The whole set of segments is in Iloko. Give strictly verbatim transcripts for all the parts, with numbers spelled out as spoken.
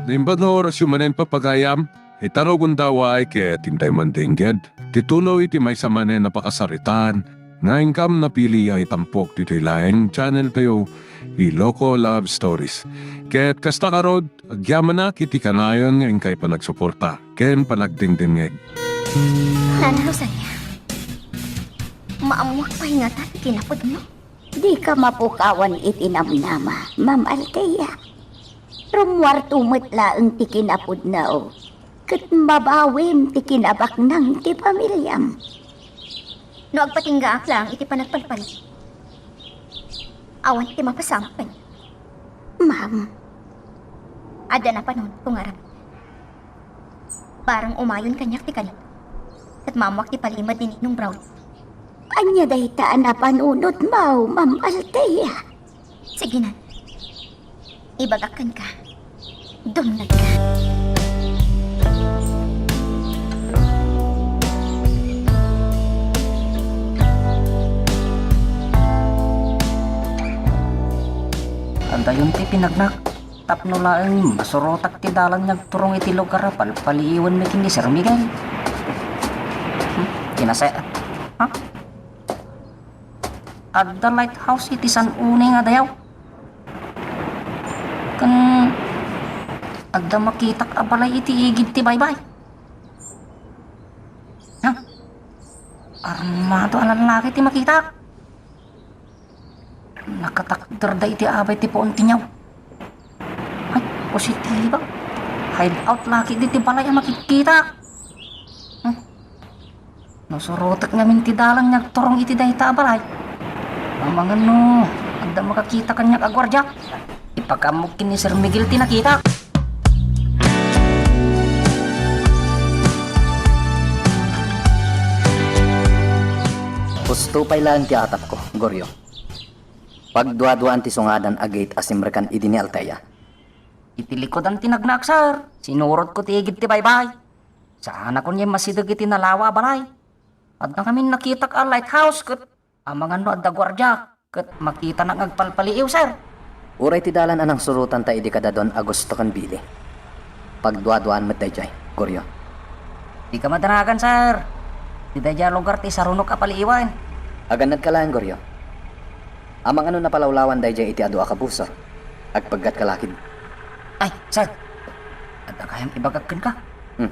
Naimbag nga orasyo manen, papagayam, ita no gundaway ket intay mandengged ti tuloy ti maysa manen a pakasaritaan nga inkam napili a itampok ditoy laeng channel tayo, Iloko Love Stories. Ket kasta ngarud, agyamanak iti kanayon nga inkay panagsuporta ken panagdengdengngeg. Nana Rosalia, maammoak pay ngata ti kinapudno? Dika mapukawan iti namnama, Ma'am Althea. Rummuarto met laeng ti kinapudno, ket mabawim ti kinabaknang ti pamiliam. No agpatinggaak laeng iti panagpalpali, awan ti mapasamak kaniak. Ma'am. Adda napanunotko nga aramid. Barang umayon kaniak ti kanito, ket maammoak ti palimed ni Ninong Braulio. Ania dayta a napanunotmo, Ma'am Althea? Sige, Nan. Ibagak kenka. Dumngegka. Adayon ti pinagnak. Tapno laeng masurotak ti dalan nga agturong iti lugar a palpaliiwenmi ken ni Sir Miguel. Hmm, kinasayaat. Ha? Adda lighthouse iti san-oni nga dayaw. Ken adda makitak a balay iti igid ti baybay. Ha? Armado a lallaki ti makitak. Nakatakderda iti abay ti puon ti niaw. Ay, positiba. Hideout la ketdi ti balay a makikita. Hmm. No surotek ngamin ti dalan nga agturong iti dayta a balay, amangan no adda makakita kaniak a guardia. Ipakaammok ken ni Sir Miguel ti nakita. Husto pay laeng ti atapko, Goryo. Pagduaduaan ti sungadan a gate a simrekan idi ni Althea. Iti likudan ti nagnaak, sir. Sinurotko ti igid ti baybay. Saanakon nga immasideg iti nalawa a balay. Adda ngamin nakitak a lighthouse ket amangan no adda guardia ket makitanak nga agpalpaliiw, sir. Uray ti dalan a nangsurotanta idi kada Don Augusto ken Billy. Pagduaduaan met daydiay, Goryo. Dika madanagan, sir. Ti daydiay a lugar ti sarunok a paliiwen. Agannadka laeng, Goryo. Amangan no napalawlawan daydiay iti adu a kabusor. Agpeggatka la ketdi. Ay, sir. Adda kayam ibagak kenka. Hmm.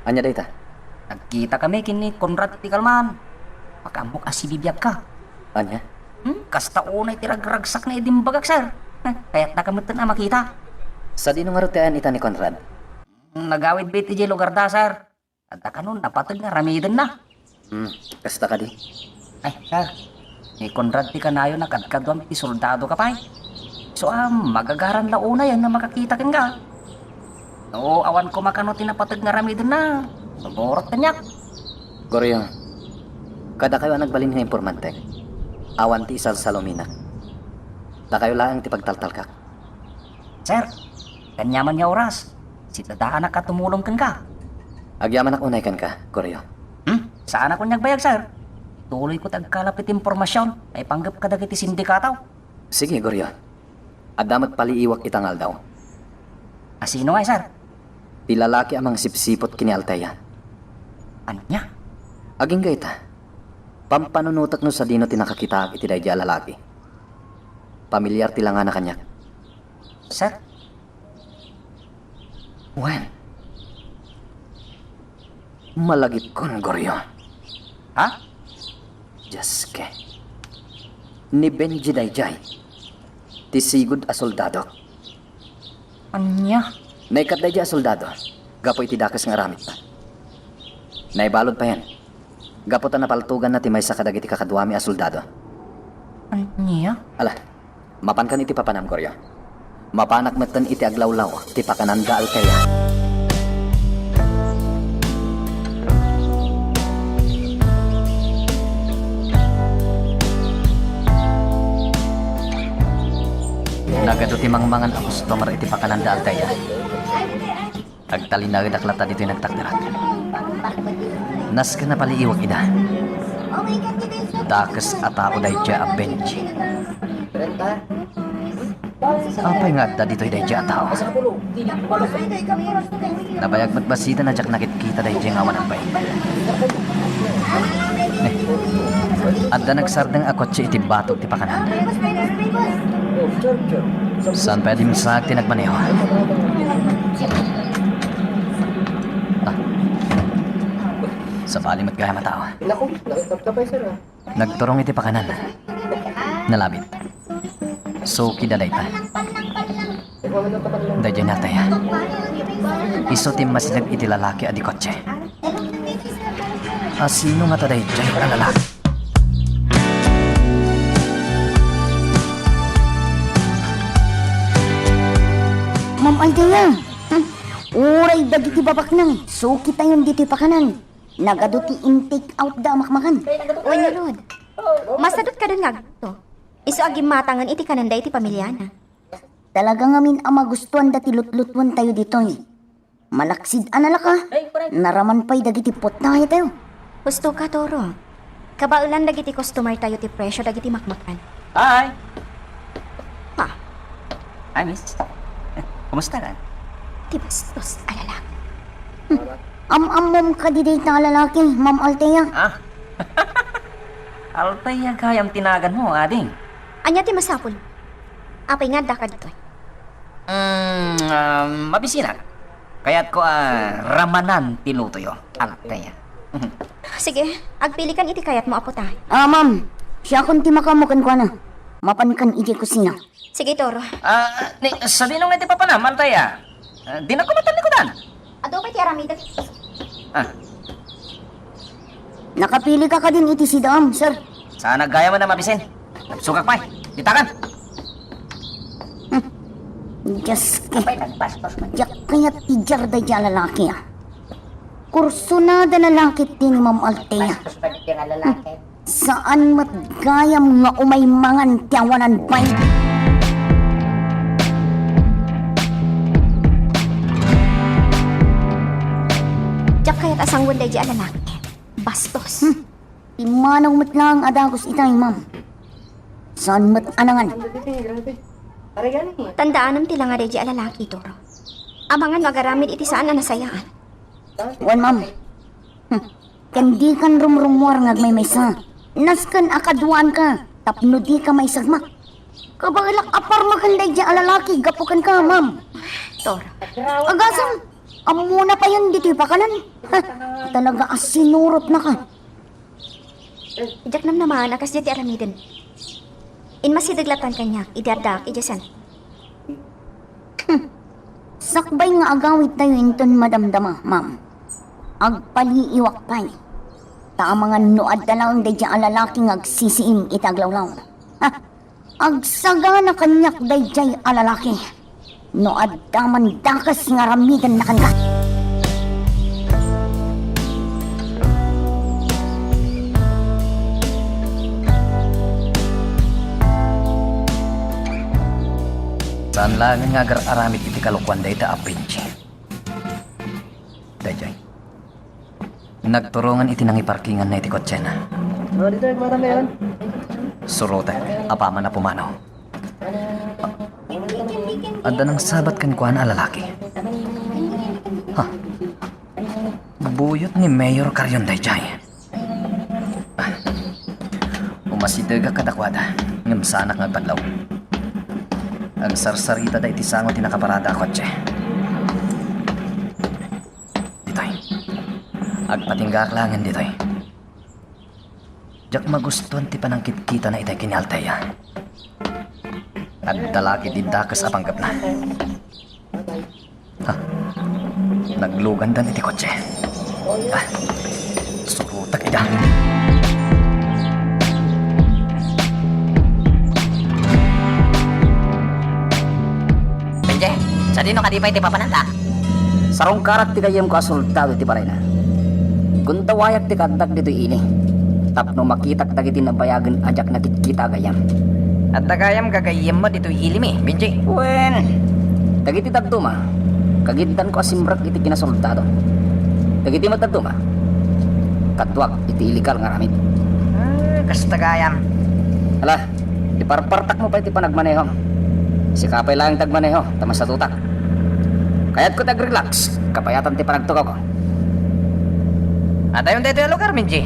Ania dayta? Nagkitakami ken ni Conrad iti kalman. Pakaammok a sibibiagka. Ania? Hmm? Kasta unay ti ragragsakna idi imbagak, sir. Eh, kayatnaka metten a makita. Sadino ngarud ti ayan-itan ni Conrad? Nagawidmi iti diay lugarda, sir. Adda kanon napateg nga aramidenna. Hmm, kasta kadi? Ay, sir. Ni Conrad ti kanayon a kadkaduam iti soldadoka pay. Isu a, magagaran la unayen a makakita kenka. No awan koma kano ti napateg nga aramidenna, sumurot kaniak. Goryo, kadakayo a nagbalin nga informantek, awan ti isalsaluminak. Dakayo laeng ti pagtaltalkak. Sir, ken aniaman nga oras, sidadaanak a tumulong kenka. Agyamanak unay kenka, Goryo. Hmm? Saanakon nga agbayag, sir. Tuloyko ti agkalap iti impormasion a ipanggep kadagiti sindikato. Sige, Goryo. Adda met paliiwak ita nga aldaw. A sino ngay, sir? Ti lalaki a mangsipsiput ken ni Althea. Ania? Agingga ita. Pampanunotek no sadino ti nakakitaak iti daydiay a lalaki. Pamilyar ti langana kaniak. Sir? Wen. Malagipkon, Goryo. Ha? Dios ke. Ni Benji daydiay. Ti sigud a soldado. Ania? Naikkat daydiay a soldado gapu iti dakes nga aramidna. Naibalud payen. Gapu ta napaltoganna ti maysa kadagiti kakaduami a soldado. Ania? Ala, mapankan iti papanam, Goryo. Mapanak metten iti aglawlaw ti pakananda, Althea. Nagadu ti mangmangan a customer iti pakananda, Althea. Agtalinaedak latta ditoy nagtakderak. Nasken a paliiwak ida. Dakes a tao daydiay a Benji. Apay nga adda ditoy daydiay a tao? Nabayag met basiten a diak nakitkita daydiay nga awan agbain. Eh, adda nagsardeng a kotse iti batok ti pakanan. Saan pay a dimsaag ti nagmaneho? Ah. Sabali met gayam a tao. Naku, nakikapta pay, sir, ah. Nagturong iti pakanan. Nalabit. Suki da dayta. Daydiay natay. Isu ti masideg iti lalaki a di kotse. A sino ngata daydiay a lalaki? Ma'am Althea, hmm, uray dagiti babaknang, sukitayon ditoy pakanan. Nagadu ti in-take out da a makmakan. Wenno, Rod, masadut kadun nga agto. Isu a gimmatangen iti kanenda iti pamiliana. Talaga ngamin a magustuanda ti lutlutuentayo ditoy. Malaksid a nalaka, naraman pay dagiti putnayatayo. Husto ka, Toro. Kabaelan dagiti customer tayo ti presyo dagiti makmakan. Hi! Ha? Hi, miss. Kumusta ka? Ti bastos a lalaki. Hmm. Am-ammom kadi dayta a lalaki, Ma'am Althea? Ah? Althea gayam ti naganmo, ading? Ania ti masapul? Apay nga addaka ditoy? Mm, um, mabisinak. Kayatko a ramanan ti lutoyo, Althea. Sige, agpilikan iti kayatmo a putahe. Ah, ma'am, siakon ti makaammo kenkuana. Mapankan idiay kusina. Sige, Toro. Ah, ni, sadino nga iti papanam, Althea? Ah, dinak koma talikudan. Adu pay ti aramidek. Ah. Nakapilika kadin iti sidaam, sir? Saan gayam a mabisin? Sukak pay. Ditakan. Hmm. Diyos ko. Apay, nagbastos man. Diak kayat ti diarda daydiay a lalaki, ah. Kursunada na lakit ti ni Ma'am Althea. Bastos man ti lalaki. Saan met gayam nga umay mangan ti awanan bain? Diak kayat a sanguen daydiay a lalaki. Bastos. Hmm. Immanaw met laeng a dagus itay, ma'am. Saan met a nangan? Tandaanem ti langa daydiay a lalaki, Toro. Amangan no agaramid iti saan a nasayaan. Wen, ma'am. Hmm. Ken dikan rumrummuar nga agmaymaysa. Nasken a kaduaanka tapno dika maisagmak. Kabaelak a parmeken daydiay a lalaki gapu kenka, ma'am. Toro. Agasem, ammona payen ditoy pakanan. Ha, talaga a sinurotnaka. Diak namnama a kasdiay ti aramiden. Immasideg lattan kaniak idi addaak idiay sentro. Hmm. Sakbay nga agawidtayo inton madamdama, ma'am. Agpaliiwak pay. Ta amangan no adda laeng daydiay a lalaki nga agsisiim iti aglawlaw. Ha? Agsagana kaniak daydiay a lalaki. No adda man dakes nga aramidenna kenka. Saan laengen nga agar-aramid iti kalokuan dayta a Benji. Daydiay. Nagturongen iti nangiparkinganna iti kotsena. Surotek, apaman a pumanaw. Adda nangsabat kenkuana a lalaki. Ha? Buyot ni Mayor Carrion daydiay. Ah. Umasidegak kadakuada, ngem saanak nga agpadlaw. Agsarsaritada iti sango ti nakaparada a kotse. Ditoy. Agpatinggaak laengen ditoy. Diak magustuan ti panangkitkitana itay ken ni Althea. Adda la ketdi dakes a panggepna. Ha? Naglugandan iti kotse. Ah, surotek ida. Benji, sadino kadi pay ti papananta? Sarungkarak ti gayyemko a soldado iti barayna. Guntawayak ti kaaddak ditoy ili tapno makitak dagiti nabayagen a diak nakitkita a gayyem. Adda gayam gagayyemmo ditoy ilimi, Benji. Wen, dagiti dadduma, kagiddanko a simrek iti kinasoldado. Dagiti met dadduma, kaduak iti illegal nga aramid. Ah, kasta gayam. Ala, iparpartakmo pay ti panagmanehom. Sika pay laeng ti agmaneho, ta masadutak. Kayatko ti agrelax, kapayatan ti panagtugawko. Adayon daytoy a lugar, Benji?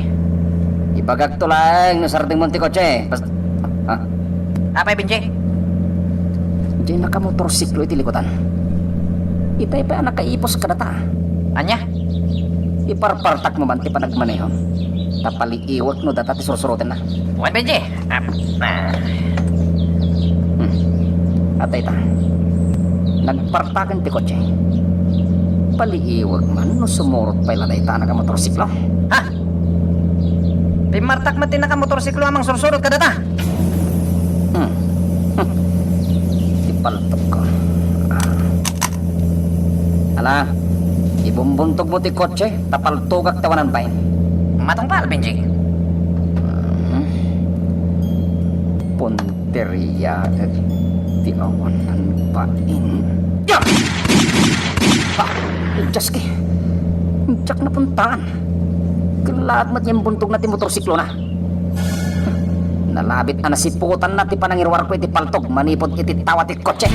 Ibagakto laeng no sardengmon ti kotse. Bas-, ha? Apay, Benji? Diay nakamotorsiklo iti likutan. Itay pay a nakaipos kadata. Ania? Iparpartakmo man ti panagmanehom. Ta paliiwek no data ti sursurotenna. Wen, Benji. Ah, ah. Hmm. Atay ta. Nagpartaken ti kotse. Paliiwek man no sumurot pay la dayta a nakamotorsiklo. Ha? Pimmartak met ti nakamotorsiklo a mangsursurot kadata. Hmm. Hmm. Ti paltokko. Ah. Ala, ibumbuntogmo ti kotse, ta paltogak ti awanan bain. Matungpal, Benji. Hmm. Punteriaek ti awanan bain. Ya! Ah! Dios ki! Diak napuntaan. Kellaat met nga imbuntogna ti motorsiklona. Nalabit a nasiputanna ti panangiruarko iti paltog manipud iti tawa ti kotse.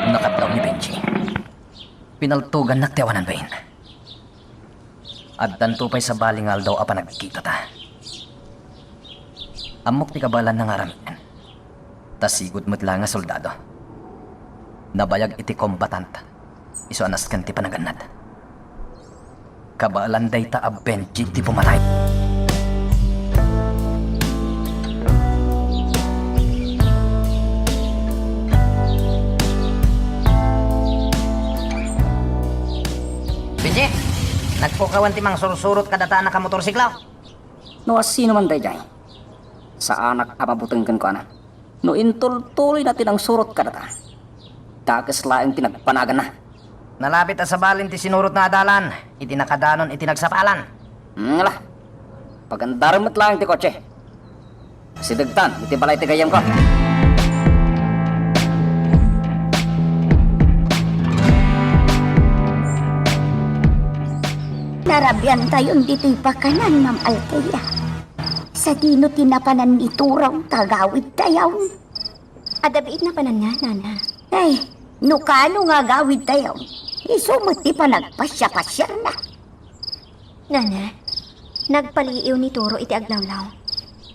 Nakadlaw ni Benji. Pinaltogannak ti awanan bain. Addanto pay sabali nga aldaw a panagkitata. Ammok ti kabaelanna nga aramiden. Ta sigud met la nga soldado. Nabayag iti combatant. Isu a nasken ti panagannad. Kabaelan dayta a Benji ti pumatay. Benji, nagpukawan ti mangsursurot kadata a nakamotorsiklo. No asino man daydiay, saanak a mabuteng kenkuana. No intultuloyna ti nangsurot kadata, dakes laeng ti nagpanaganna. Nalabit a sabalin ti sinurotna a dalan iti nakadanon iti nagsapalan. Hmm, ala. Pagandarem met laeng ti kotse. Sidegtan iti balay ti gayyemko. Narabiantayon ditoy pakanan, Ma'am Althea. Sadino ti napanan ni Turaw ta agawidtayon? Adda biit napananna, nana. Ay, no kano nga agawidtayon, isu met ti panagpasiapasiarna. Nana, nagpaliiw ni Turo iti aglawlaw.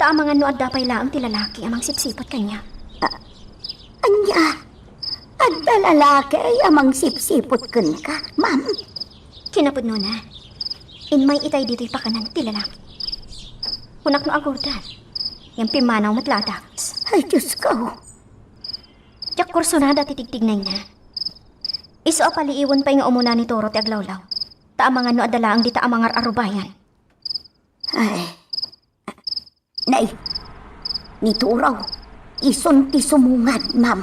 Ta amangan no adda pay laeng ti lalaki a mangsipsiput kaniak. A-, ania? Adda lalaki a mangsipsiput kenka, ma'am? Kinapudnona, immay itay ditoy pakanan ti lalaki. Kunak no agurdan, ngem pimmanaw met la a dakes. Ay, Diosko! Diak kursunada ti tigtignayna. Isu a paliiwen pay nga umuna ni Toro ti aglawlaw. Ta amangan no adda laeng dita a mangar-arubayan. Ay. Nay, ni Turaw, isun ti sumungad, ma'am.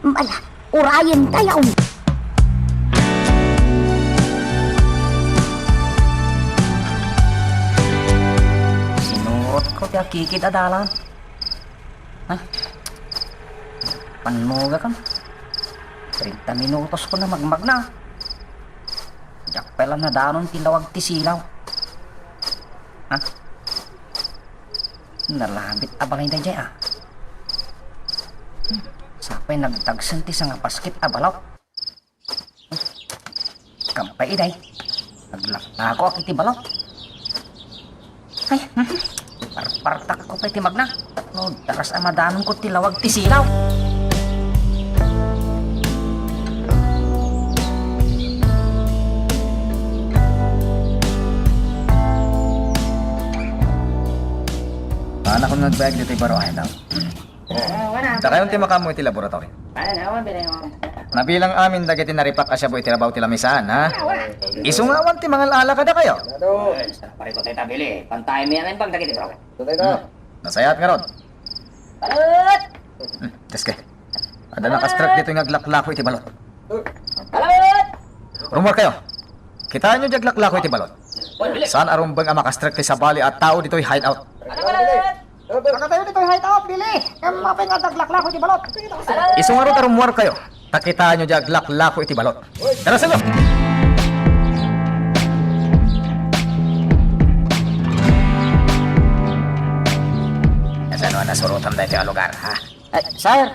Mala, urayentayon. Sinurotko ti akikid a dalan. Ha? Pannugakan. Treinta minutos ko na magmagna. Diak pay la nadanon ti lawag ti silaw. Ha? Nalabit a balay daydiay, a. Sapay nagdagsen ti sangapaskit a balot. Kampay iday. Naglaklakoak iti balot. Ay, mhm. Parpartak ko pay ti magna. No, daras a madanonko ti lawag ti silaw. Paano kung nagbayag dito'y baro ay daw? Dakayon ti makaammo iti laboratory. Nabilang amin dagiti naripak a siabu iti rabaw ti lamisaan, ha? Isu nga awan ti mangal-ala kadakayo. Pare ko tayo tabili. Pantay mi ang imbag dagiti bro. Hmm. Nasayaat ngarud. Balut! Hmm, Dios ko. Adda nakastrek ditoy nga aglaklako iti balot. Balut! Rummuarkayo. Kitaenyo diay aglaklako iti balot. Saan a rumbeng a makastrek ti sabali a tao ditoy hideout. Balut! Dakayo ditoy hideout, Billy. Ngem apay nga aglaklako iti balot? Isu ngarud a rummuarkayo. Ta kitaenyo diay aglaklako iti balot. Darasenyo! Kam daytoy a lugar, ha? Ay, sir.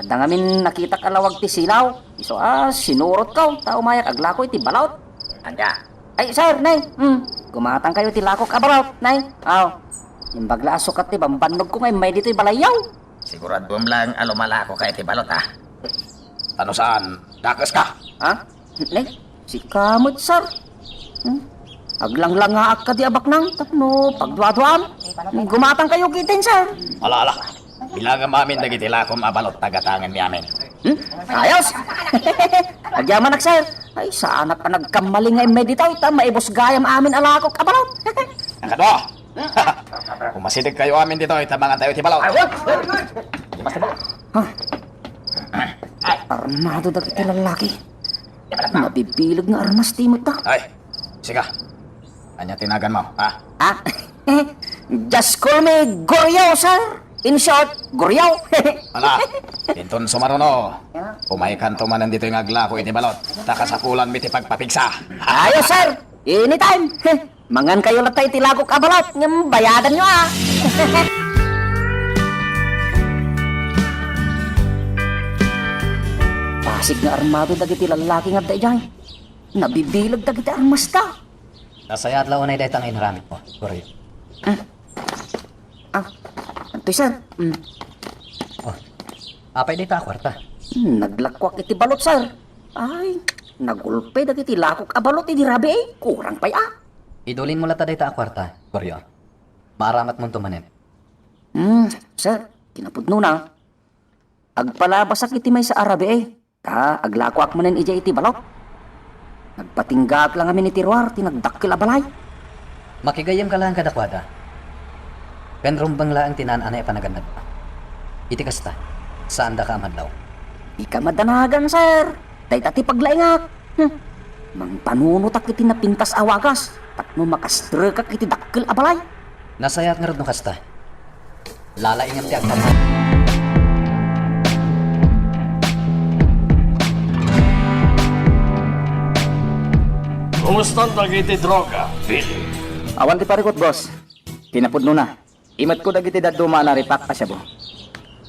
Adda ngamin nakitak a lawag ti silaw. Isu a sinurotko, ta umayak aglako iti balot. Ania? Ay, sir, nay. Hmm. Gumatangkayo iti lakok a balot, nay. Aw. Imbag la a sukat ti bambannogko nga immay ditoy balayyo. Siguraduem lang a lumalakoka iti balot, ha? Ta no saan, dakeska. Ha? Nay, sika met, sir. Hmm? Aglanglangaak kadi a baknang tapno pagduaduam. Gumatangkayo ketdin, sir. Ala, ala. Bilangam amin dagiti lakom a balot, ta gatangenmi amin. Hmm? Ayos! Agyamanak, sir. Ay, saanak a nagkamali nga immay ditoy, ta maibusgayam amin a lakok a balot. Ang kadua! Umasidegkayo amin ditoy, ta mangantayo iti balot. Ha? Armado dagiti lalaki. Mabibileg nga armas ti mata. Ay, siga. Ania ti naganmo, ha? Ah? Just call me Goryo, sir. In short, Goryo. Ala, inton sumaruno, umaykanto manen ditoy nga aglako iti balot, ta kasapulanmi ti pagpapigsa. Ayos, sir. Anytime. Mangankayo latta iti lakok a balot, ngem bayadanyo, a. Pasig nga armado dagiti lallaki nga adda idiay. Nabibileg dagiti armasta. Nasayaat la unay dayta nga inaramidmo, Goryo. Ah. Ah, antoy, sir? Mm. Oh, apay dayta a kuarta? Hmm, naglakuak iti balot, sir. Ay, nagulpe dagiti lakok a balot idi rabii. Kurang pay, a. Idulinmo latta dayta a kuarta, Goryo. Maaramatmonto manen. Hmm, sir, kinapudnona, agpalabasak iti maysa a rabii, ta aglakoak manen idiay iti balot. Nagpatinggaak la ngamin iti ruar ti nagdakkel a balay. Makigayyemka laeng kadakuada. Ken rumbeng laeng ti naan-anay a panagannadmo. Iti kasta, saandaka a madlaw. Dika madanagan, sir. Dayta ti paglaingak. Hmm. Mangpanunotak iti napintas a wagas tapno makastrekak iti dakkel a balay. Nasayaat ngarud no kasta. Lalaingem ti agpamag- Kumustan dagiti droga, Billy? Awan ti parikut, boss. Kinapudnona, imetko dagiti dadduma a naripak a shabu.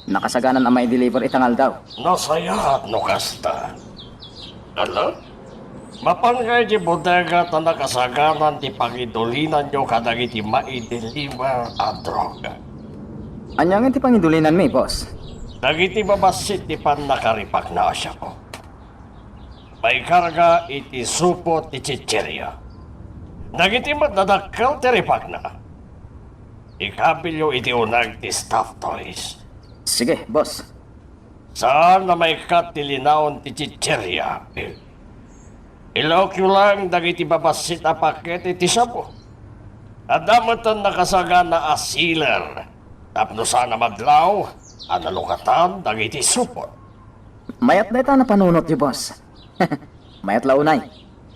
Nakasaganan a maideliver ita nga aldaw. Nasayaat no kasta. Ala? Mapanka iti bodega ta nakasaganan ti pangidulinanyo kadagiti maideliver a droga. Ania ngamin ti pangidulinanmi, boss? Dagiti babassit ti pannakaripakna a shabu. Maikarga iti supot ti chicheria. Dagiti met nadakkel ti ripakna, ikabilyo iti uneg ti stuffed toys. Sige, boss. Saan a maikkat ti linaon ti chicheria, Bill. Ilaokyo laeng dagiti babassit a paket iti shabu. Adda metten nakasagana a sealer tapno saan a madlaw a nalukatan dagiti supot. Mayat dayta a napanunotyo, boss. Mayat la unay.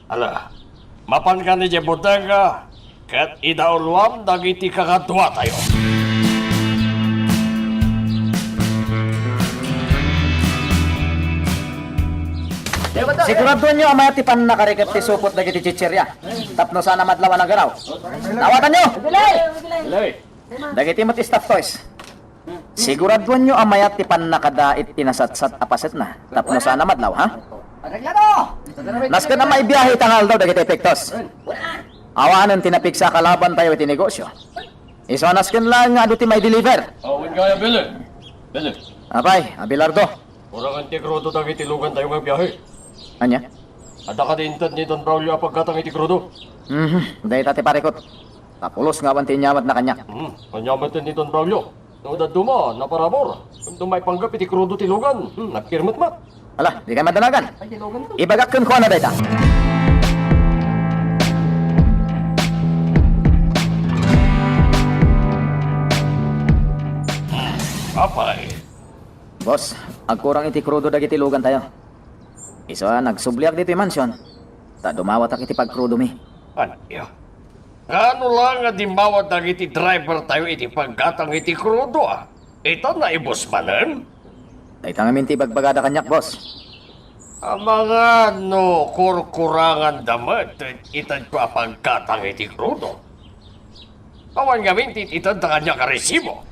Ala, mapankan idiay bodega ket idauluam dagiti kakaduatayo. Siguraduanyo a mayat ti pannakarikep ti supot dagiti chicheria tapno saan a madlaw a nagaraw. Dawatanyo! Dagiti met stuffed toys. Siguraduanyo a mayat ti pannakadaet ti nasatsat a pasetna tapno saan a madlaw, ha? Nasken a maibiahe ita nga aldaw dagiti epektos. Awanen ti napigsa a kalabantayo iti negosio. Isu a nasken laeng nga adu ti maideliver. Awan gaya, Billy. Billy. Apay, Abelardo. Kurangan ti krudo dagiti lugantayo nga biahe. Ania? Adda kadi inted ni Don Braulio a paggatang iti krudo? Mhm, dayta ti parikut. Ta pulos nga awan ti inyawatna kaniak. Hmm, ania met ni Don Braulio? No dadduma, naparabur. Ngem no maipanggep iti krudo ti lugan, hmm, nagpirmet met. Ala, dikay madanagan. Ibagak kenkuana dayta. Apay. Boss, agkurang iti krudo dagiti lugantayo. Isu a nagsubliak ditoy mansion, ta dumawatak iti pagkrudomi. Ania? Ngano la nga dimmawat dagiti drivertayo iti paggatang iti krudo, a? Ita naibus manen? Dayta ngamin ti ibagbagada kaniak, boss. Amangan no kurkuranganda met ti itedko a paggatang iti krudo. Awan ngamin ti itedda kaniak a resibo.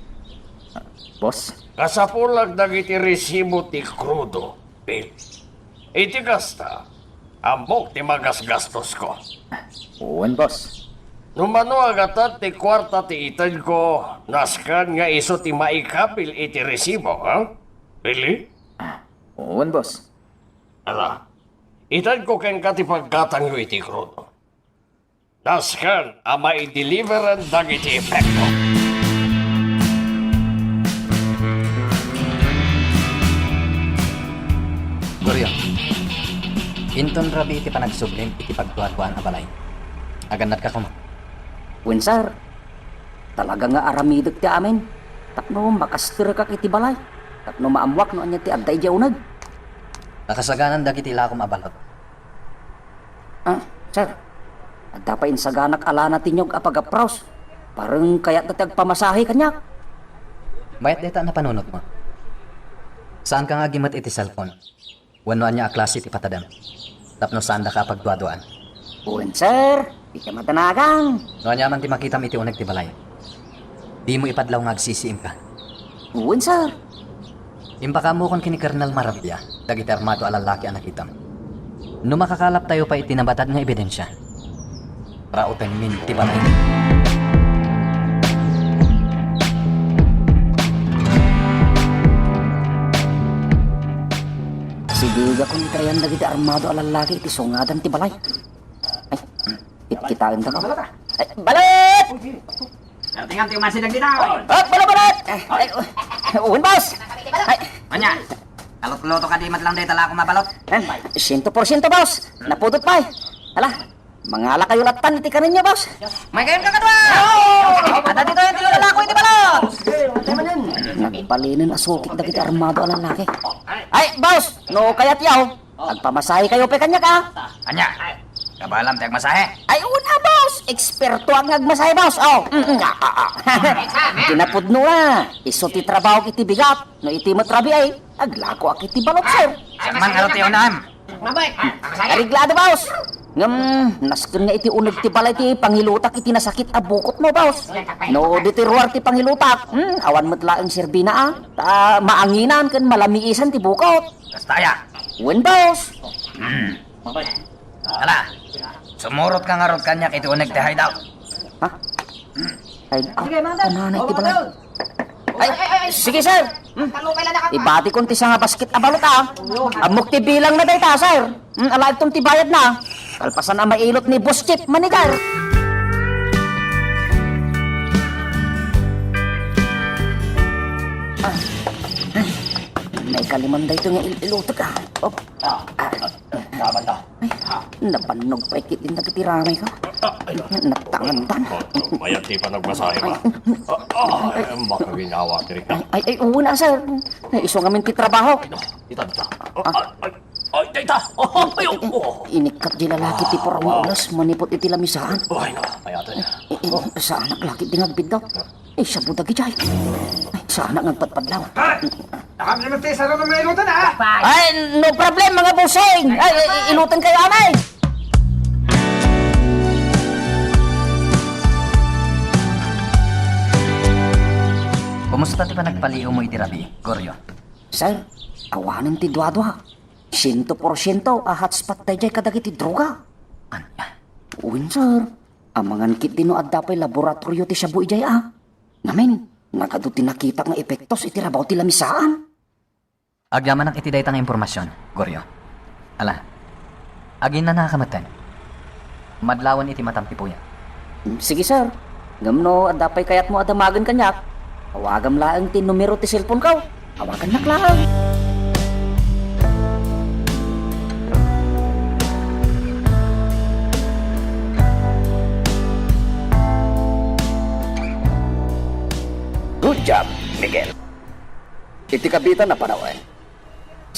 Boss? Kasapulan dagiti resibo ti krudo, Bill. Iti kasta, ammok ti magasgastosko. Wen, boss. No mano a gatad ti kuarta ti itedko, nasken nga isu ti maikabil iti resibo, ha? Really? Wen, boss. Ala, itedko kenka ti paggatangyo iti krudo. Nasken a maideliveran dagiti epekto. Gloria, inton rabii ti panagsublim iti pagduaduaan a balay. Agannadka koma. Wen, sir. Talaga nga aramidek ti amin. Tapno makasterekak iti balay. Tapno maammuak no ania ti adda idiay uneg. Nakasaganan dagiti ilakom a balot. Ah, sir. Adda pay insaganak a lana ti niyog a pagapros. Pareng kayatda ti agpamasahe kaniak. Mayat dayta a napanunotmo. Saanka nga agimet iti cellphone wenno ania a klase ti patadem tapno saandaka a pagduaduaan. Wen, sir. Iti madanagan. No ania man ti makitam iti uneg ti balay, dimo ipadlaw nga agsisiimka. Wen, sir. Impakaammokan ken ni Colonel Maravilla dagiti armado a lallaki a nakitam. No makakalaptayo pay iti nabatad nga ebidensia, rauten min ti balay. Sigegakon itarayan dagiti armado a lallaki iti sungadan ti balay. Ay, kitkitaen ta ka. Ay, balot! Pertingan ti umasideg dita, oy. Oh, balot, balot! Ay, ay, wen, boss! Ay. Ania? Kalutluto kadi met laeng dayta lakom a balot? Eh, siento porsiento, boss. Napudot pay. Ala, mangalakayo lattan iti kanenyo, boss. May kayon kakadua! Adda ditoy ti lalako iti balot! Nagbalinen a sukit dagiti armado a lalaki. Ay, boss! No kayatyo, agpamasahe kayo pay kaniak, a? Ania? Kabaelam ti agmasahe? Ay, una, boss! Ekspertoak nga agmasahe, boss! Oh, mm, mm, ah, ah, ah. Kinapudno na. Isu ti trabahok iti bigat. No iti met rabii, aglakoak iti balot, sir. Siak man ngarud ti unam. Areglado, boss! Ngem, nasken nga iti uneg ti balay ti pangilutak iti nasakit a bukotmo, boss. No ditoy ruar ti pangilutak, hmm, awan met laeng serbina, a. Ta maanginan ken malamiisan ti bukot. Kasta aya? Wen, boss. Hmm. Ala, sumurotka ngarud kaniak iti uneg ti hideout. Ha? Hideout? Kunana iti balay. Ay, sige, sir. Hmm. Ibatikon ti sangabasket a balot, a. Ammok ti bilangna dayta, sir. Hmm, ala, iton ti bayadna. Kalpasan a mailot ni Boss Chief, manager. Ah. Naikaliman daytoy nga il-ilutek, a. Op. Ah, ah, ah, ah, ah. Ay, nabannog pay ketdin dagiti ramay ko. Ah, ay, no. Natangantan. Oh, oh, mayat ti panagmasahe, ba? Ah, ah, ay, ay, baka ginawa, Trika. Ay, ay, ay, una, sir. Ay, isu ngamin ti trabaho. Ay, no, itadta. Ah. Ay, ay, ay, dayta. Oh, ay, oh, oh. Inikkat di lalaki ti purong ulas manipot iti lamisaan. Ay, no, mayat. I-, i-, saanak laki di nga agbiddut. Eh, siya po dagiti ay. Ay, saanak nga agpadpadlaw. Ah! Nakam naman tayo sa mga ilutan, ah! Ay, no problem, mga bossing! Ay, ay, ilutan kayo, amay! Kumusta ti panagpaliiw mo iti rabii, Goryo? Sir, awanen ti duadua. Siento porsiento a hotspot daydiay kadagiti droga. Ania? Wen, sir. Amangan ketdi no adda pay laboratorio ti shabu idiay, a. Ngamin, nagadu ti nakitak nga epektos iti rabaw ti lamisaan. Agyamanak iti dayta nga impormasion, Goryo. Ala, aginnanaka metten. Madlawen iti matam ti puyat. Sige, sir. Ngem no adda pay kayatmo a damagen kaniak, awagam laeng ti numero ti cellphone ko. Awagannak laeng. Good job, Miguel. Iti kabitan a panawen,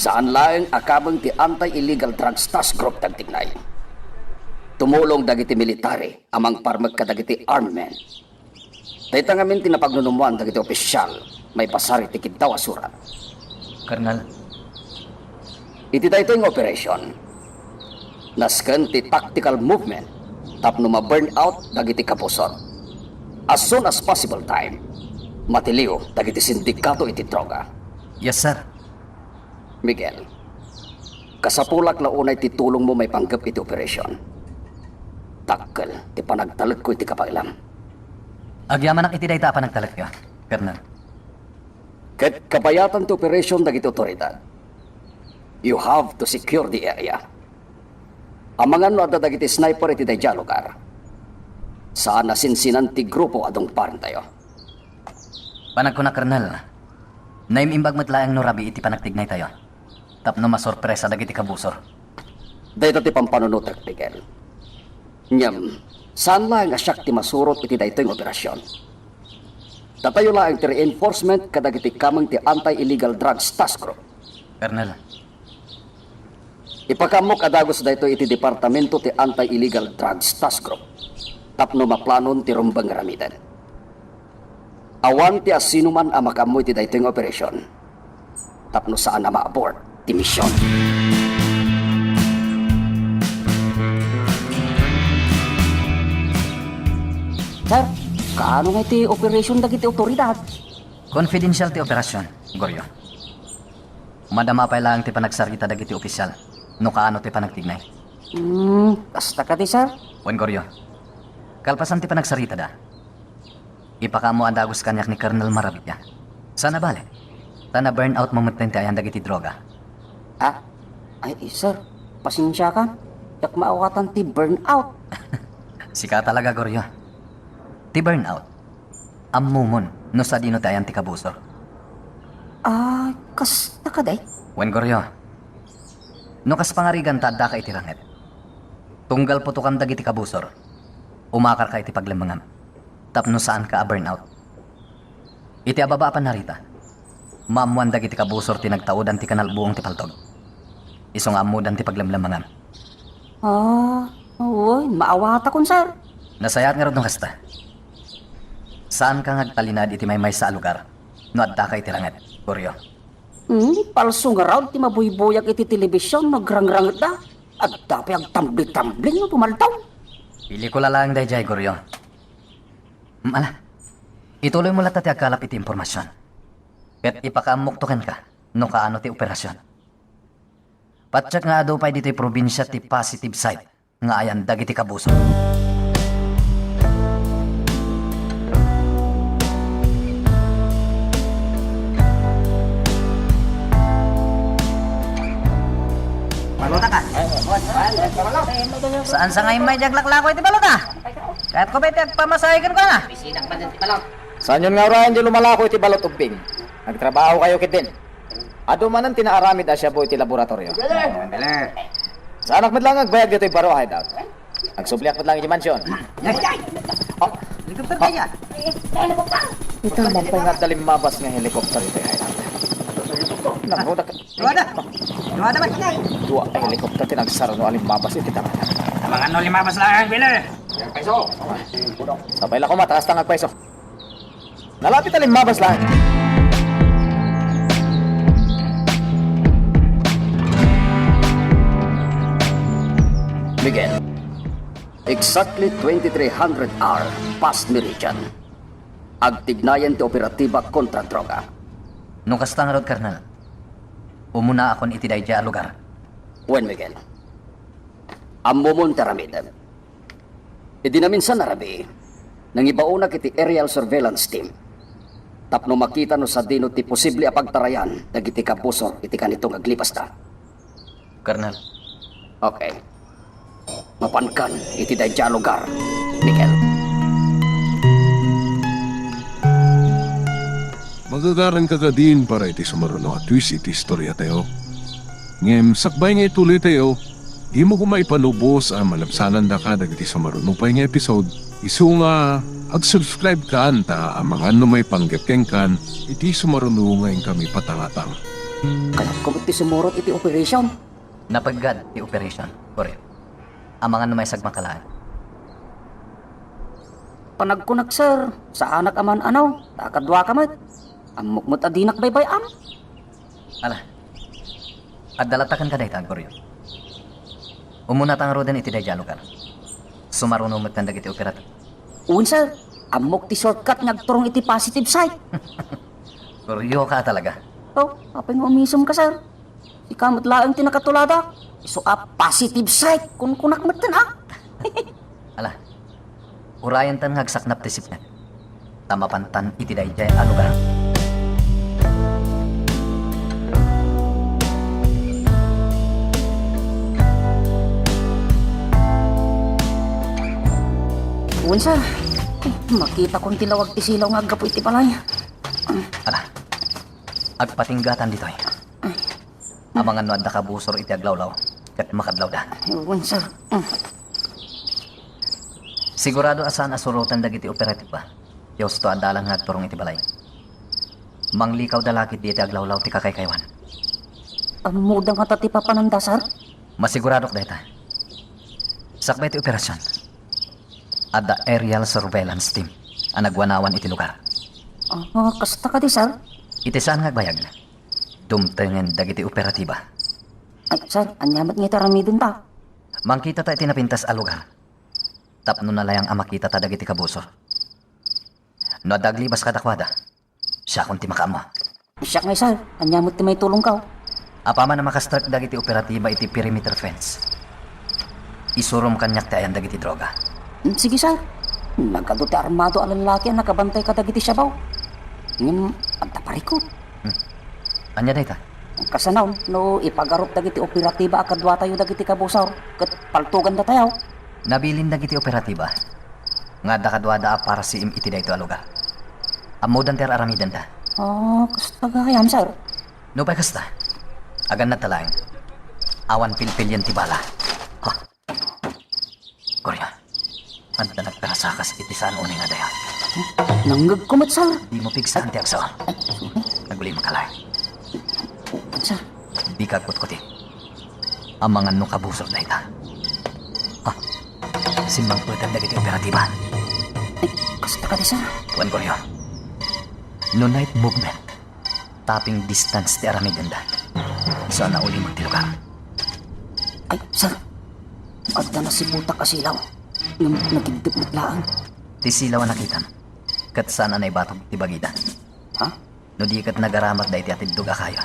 saan laeng a kabeng ti Anti-Illegal Drugs Task Group dagiti nine. Tumulong dagiti military a mangparmek kadagiti armament. Dayta ngamin ti napagnunumoan dagiti opisial maipasarit ti kiddaw a surat. Colonel. Iti daytoy nga operation, nasken ti tactical movement tapno ma-burn out dagiti kabusor. As soon as possible time, Matiliw dagiti sindikato iti droga. Yes, sir. Miguel, kasapulak la unay ti tulongmo maipanggep iti operasyon. Dakkel ti panagtalekko iti kabaelam. Agyamanak iti dayta a panagtalekyo, Colonel. Ket kabayatan ti operasyon dagiti otoridad. You have to secure the area. Amangan no adda dagiti sniper iti daydiay a lugar. Saan a sinsinan ti grupo a dungparentayo. Panagkunak, Colonel, naim-imbag met laeng no rabii ti panagtignaytayo tapno masorpresa dagiti kabusor. Dayta ti pampanunotek, Miguel. Ngem, saan laeng a siak ti masurot iti daytoy nga operasyon. Datayo laeng ti reinforcement kadagiti kameng ti Anti-Illegal Drugs Task Group. Colonel. Ipakaammok a dagus daytoy iti Departamento ti Anti-Illegal Drugs Task Group tapno maplanon ti rumbeng nga aramiden. Awan ti asinoman a makaammo iti daytoy nga operasyon tapno saan a ma-abort ti mision. Sir, kaano nga iti operasyon dagiti otoridad? Confidential ti operasyon, Goryo. Madama pay laeng ti panagsarita dagiti opisyal no kaano ti panagtignay. Hmm, kasta kadi, sir? Wen, Goryo. Kalpasan ti panagsaritada, ipakaammo a dagus kaniak ni Colonel Marabitia. Saan a bale, ta na-burnout mo metten ti ayan dagiti droga. Ah, ay, sir, pasensiakan. Diak maawatan ti burnout. Sika talaga, Goryo. Ti burnout, ammomon no sadino ti ayan ti kabusor. Ah, kasta kadi? Wen, Goryo, no kas pangarigan ta addaka iti ranget, tunggal putokan dagiti kabusor, umakarka iti paglemmengam tapno saanka a burnout. Iti ababa a pannarita, maammoan dagiti kabusor ti nagtaudan ti kanalbuong ti paltog. Isu nga ammodan ti paglemlemmengam. Ah, wen, maawatakon, sir. Nasayaat ngarud no kasta. Saanka nga agtalinaed iti maymaysa a lugar no addaka iti ranget, Goryo. Hmm, palso ngarud ti mabuybuyag iti telebision no agrangrangetda. Adda pay agtambling-tambling no pumaldaw. Iliko la laeng daydiay, Goryo. Hmm, ala. Ituloymo latta ti agkalap iti impormasion. Ket ipakaammokto kenka no kaano ti operasyon. Patiek nga adu pay ditoy probinsia ti positive side nga ayan dagiti kabusor. Balota ka? Saan sa nga immay di aglaklako iti balota? Kayatko pay ti agpamasahe kenkuana. Saanyon nga uray di lumalako iti balot, Ubbing. Agtrabaho kayo ketdin. Adu manen ti naaramid a shabu iti laboratorio. Saanak met laeng agbayag ditoy baro a hideout. Agsubliak met laeng iti mansion. Helicopter kaya? Ita man pay nga adda limmabas nga helicopter iti hideout. Nagrudak. Duada. Duada man. Dua a helicopter ti nagsarno a limmabas iti dalan. Amangan no limmabas laeng, Billy. Sapay la koma, ta kasta nga agpayso. Nalapit a limmabas laeng. Miguel, exactly twenty-three hundred hour past meridian. Agtignayan ti operatiba kontra droga. No kasta ngarud, Colonel, umunaakon iti daydiay a lugar. Wen, Miguel. Ammomon ti aramidem. Idi naminsan a rabii, nangibaonak iti aerial surveillance team tapno makita no sadino ti posible a pagtarayan dagiti kabusor iti kanito nga aglibasta. Colonel. Okay. Mapankan iti daydiay a lugar, Miguel. Magagaranka kadin para iti sumaruno a twist iti istoriatayo. Ngem sakbay nga ituloytayo, dimo koma ipalubos a malabsanandaka dagiti sumaruno pay nga episode. Isu nga, ag-subscribe kan ta amangan no maipanggep kenkan iti sumaruno nga inkami patangatang. Kayatko met ti sumurot iti operation. Napeggad ti operation, Goryo. Amangan no maisagmaka laeng. Panagkunak, sir, saanak a man-anaw, ta kaduaka met. Ammok met a dinak baybay-am. Ala, adda latta kenka dayta, Goryo. Umunata ngaruden iti daydiay a lugar. Sumaruno met kan dagiti operative. Wen, sir. Ammok ti shortcut nga agturong iti positive side. Kuryo ka talaga. Oh, apay nga umisem ka, sir? Ikaw met laeng ti nakatulada. Isu a positive side. Kunkunak met ten, ah. Ala, urayentan nga agsaknap ti sipnget. Ta mapantan iti daydiay a lugar. Wen, sir. Makitakon ti lawag ti silaw nga aggapu iti balay. Ala, agpatinggatan ditoy. Amangan no adda kabusor iti aglawlaw, ket makadlawda. Wen, sir. Sigurado a saan a suroten dagiti operatiba. Ti husto a dalan nga agturong iti balay. Manglikaw da la ketdi iti aglawlaw ti kakaykaywan. Ammoda ngata ti papananda, sir? Masiguradok dayta. Sakbay ti operasion, adda aerial surveillance team a nagwanawan iti lugar. Ah, kasta kadi, sir? Iti saan nga agbayag, dumtengen dagiti operatiba. Ay, sir, ania met nga iti aramidenta? Mangkitata iti napintas a lugar tapno nalayang a makitata dagiti kabusor. No adda aglibas kadakuada, siakon ti makaammo. Siak ngay, sir. Ania met ti maitulongko? Apaman a makastrek dagiti operatiba iti perimeter fence, isurom kaniak ti ayan dagiti droga. Mm, sige, sir. Nagadu ti armado a lallaki a nakabantay kadagiti siabaw. Ngem adda parikut. Hmm. Ania dayta? Kasano, no ipagarup dagiti operatiba a kaduatayo dagiti kabusor ket paltogandatayo? Nabilin dagiti operatiba nga adda kaduada a parasiim iti daytoy a lugar. Ammodan ti ar-aramidenda. Ah, kasta gayam, sir. Nupay kasta, agannadta laeng. Awan pilpilien ti bala. Ha? Goryo, adda nagkarasakas iti saan unay nga dayaw. Nangngegko met, sir. Dimo pigsaan ti agsaw. Ay, sorry. Nagulimka laeng. Sir. Dika agkutkuti. Amangan no kabusor dayta. Ah, simmangpeten dagiti operatiba. Ay, kasta kadi, sir. Wen, Goryo. No night movement, tapping distance ti aramidenda. Isu a naulimek ti lugar. Ay, sir. Adda nasiputak a silaw. Ngem nagiddep met laeng. Ti silaw a nakitam, ket saan a naibatog ti bagida. Ha? No di ket nagaramat daydi atiddog a kayo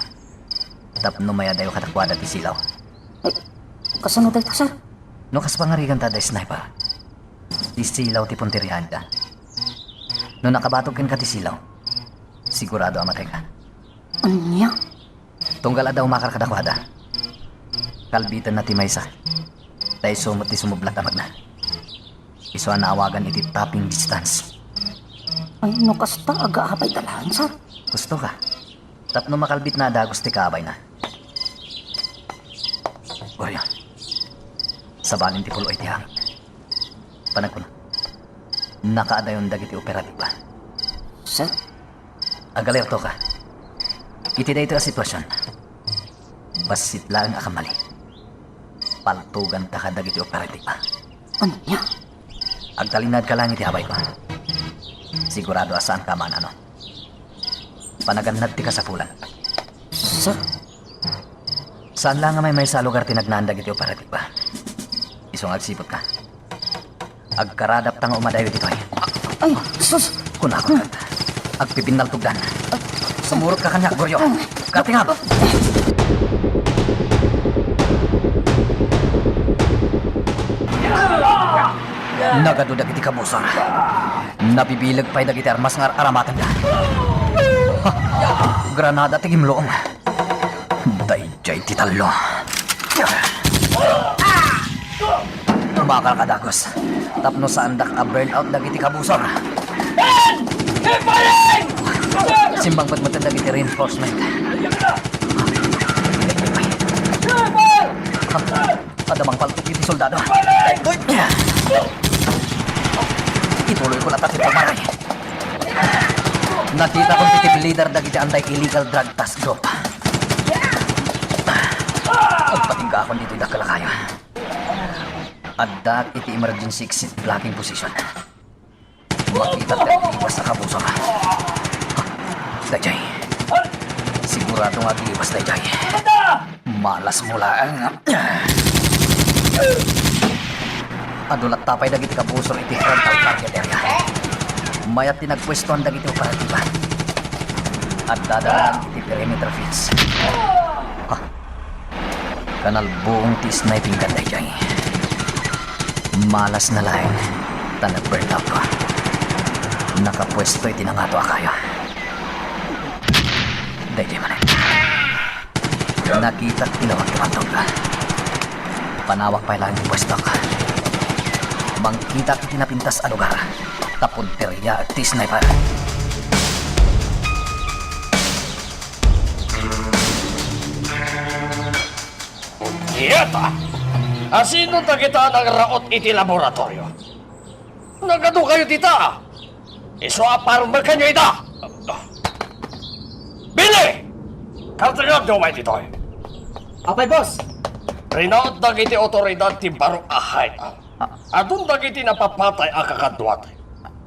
tapno mayadayo kadakuada ti silaw. Ay, kasano dayta, sir? No kas pangariganta adda sniper, ti silaw ti punteriaanda. No nakabatog kenka ti silaw, sigurado a matayka. Ania? Tunggal adda umakar kadakuada, kalbitenna ti maysa, ta isu met ti sumublat a magna. Isu a naawagan iti tapping distance. Ay, no kasta, agaabay da laeng, sir. Husto ka. Tapno makalbitna a dagus ti kaabayna. Goryo, sabalin ti pul-oy ti hangin. Panagkuna, nakaadayon dagiti operatiba. Sir? Agalerto ka. Iti daytoy a sitwasion, bassit laeng a kammali. Paltoganta kadagiti operatiba. Ania? Agtalinaedka laeng iti abayko. Sigurado a saanka a maanano. Panagannad ti kasapulan. Sir? Saan laeng a maymaysa a lugar ti nagnaan dagiti operatiba. Isu nga agsiputka. Agkaradapta nga umadayo ditoy. Ay, sus! Kunakon kanta. Agpipinnaltogdan. Sumurotka kaniak, Goryo. Katingab! Nagadu dagiti kabusor. Nabibileg pay dagiti armas nga ar-aramatenda. Ha! Granada ti gimlong. Daydiay ti tallo. Bakal ka, dagus. Tapno saandak a burn out dagiti kabusor. Simmangpet met dagiti reinforcement. Adda mangpaltok iti soldado. Ituloyko latta ti pagmaray. Nakitakon ti team leader dagiti anti-illegal drug task group. Agpatinggakon ditoy dakkel a kayo. Addaak iti emergency exit blocking position. Makita ti aglibas a kabusor. Daydiay. Sigurado nga aglibas daydiay. Malasmo laeng. Adu latta pay dagiti kabusor iti frontal target area. Mayat ti nagpuestoan dagiti operatiba. Addada iti perimeter fence. Ah. Kanalbuong ti sniping gun daydiay. Malasna laeng ta nag-burn up. Nakapuesto iti nangato a kayo. Daydiay manen. Nakitak ti lawag ti bantog. Panawak pay laeng ti puestok. Mangkitak iti napintas a lugar. Ta punteriaek ti sniper. Iyata! Asino dagita a nangraot iti laboratorio? Nagadu kayo dita! Isu a parmekanyo ida! Billy! Kartengamyo umay ditoy! Apay, boss! Rinaot dagiti otoridad ti baro a hideout. Ah. Adun dagiti napapatay a kakaduat.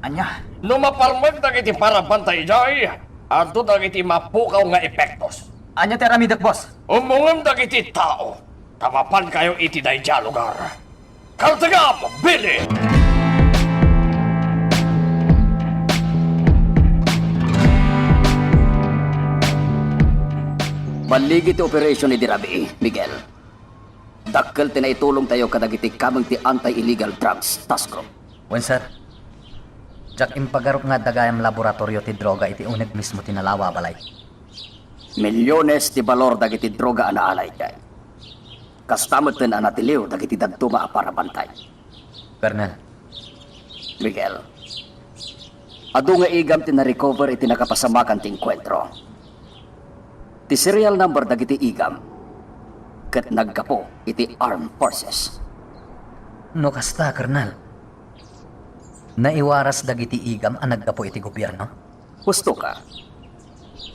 Ania? No maparmek dagiti parabantay idiay, adun dagiti mapukaw nga epektos. Ania ti aramidek, boss? Ummongem dagiti tao, ta mapankayo iti daydiay a lugar. Kartengam, Billy! Balligi ti operation idi rabii, Miguel. Dakkel ti naitulongtayo kadagiti kameng ti Anti-Illegal Drugs Task Group. Wen, sir. Diak impagarup nga adda gayam laboratorio ti droga iti uneg mismo ti nalawa a balay. Milyones ti balor dagiti droga a naalay idiay. Kasta metten a natiliw dagiti dadduma a parabantay. Colonel. Miguel, adu nga igam ti na-recover iti nakapasamakan ti engkuentro. Ti serial number dagiti igam ket naggapu iti armed forces. No kasta, Colonel, naiwaras dagiti igam a naggapu iti gobierno? Husto ka.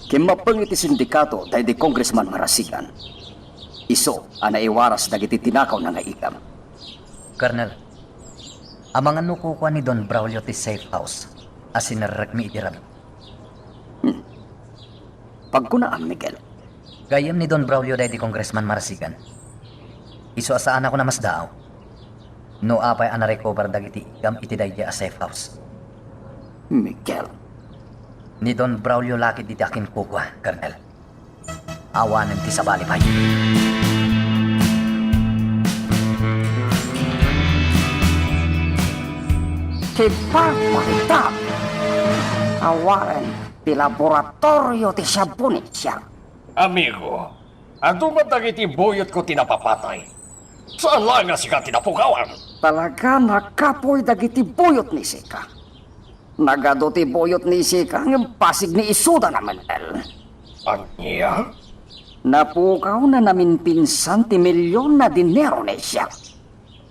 Kimmappeng iti sindikato daydi Congressman Marasigan. Isu a naiwaras dagiti tinakawna nga igam. Colonel, amangan no kukua ni Don Braulio ti safe house a sinerrekmi idi rabii. Hmm. Pagkunaam, Miguel. Gayyem ni Don Braulio daydi Congressman Marasigan. Isu a saanakon a masdaaw no apay a na-recover dagiti igam iti daydiay a safe house. Miguel. Ni Don Braulio la ketdi ti akinkukua, Colonel. Awanen ti sabali pay. Kipagmaritab. Awanen ti laboratorio ti shabu ni Jack. Amigo, adu met dagiti buyotko ti napapatay. Saan laeng a sika ti napukawan. Talaga nakapuy dagiti buyot ni Sika. Nagadu ti buyot ni Sika ngem pasig ni isuda namennel. Ania? Napukawna naminpinsan ti milyon a dinero ni Jack.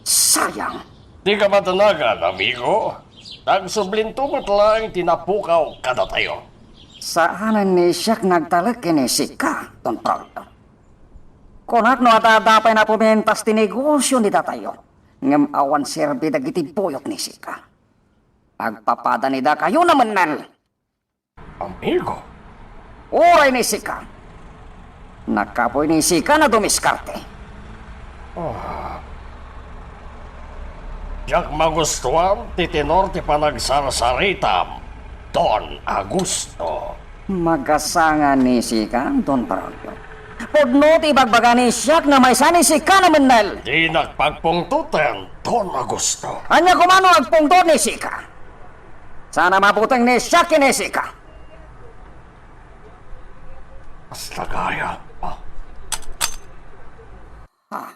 Sayang. Dika madanagan, amigo. Nagsublin to met laeng ti napukaw kadatayo. Saanen ni Jack nagtalek ken ni Sika, Don Braulio. Kunak no adda pay napumintas ti negosio ni datayo, ngem awan serbi dagiti buyot ni Sika. Agpapadan ida kayo namennel. Amigo. Uray ni Sika. Nakapuy ni Sika a dumiskarte. Ah. Diak magustuan ti tenor ti panagsarsaritam, Don Augusto. Magasanga ni Sika, Don Braulio. Pudno ti ibagbaga ni Jack nga maysa ni Sika namennel. Dinak pagpungtoten, Don Augusto. Ania koma no agpungtot ni Sika? Saan a mabuteng ni Jack ken ni Sika. Hasta gayam. Ah.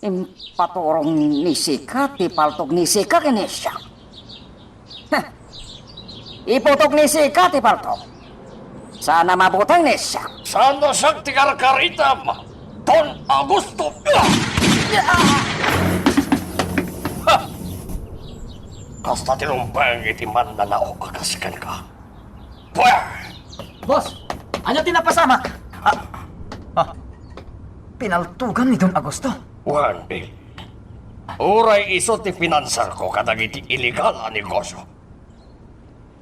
Impaturong ni Sika ti paltog ni Sika ken ni Jack. Heh. Iputok ni Sika ti paltog. Saan a mabuteng ni Jack. Saan a siak ti karkaritam, Don Augusto. Ha! Kasta ti rumbeng iti mannanao a kas kenka. Pweh! Boss, ania ti napasamak? Ah, ah, pinaltogan ni Don Augusto. Wen, Bill. Uray isu ti pinanserko kadagiti illegal a negosio.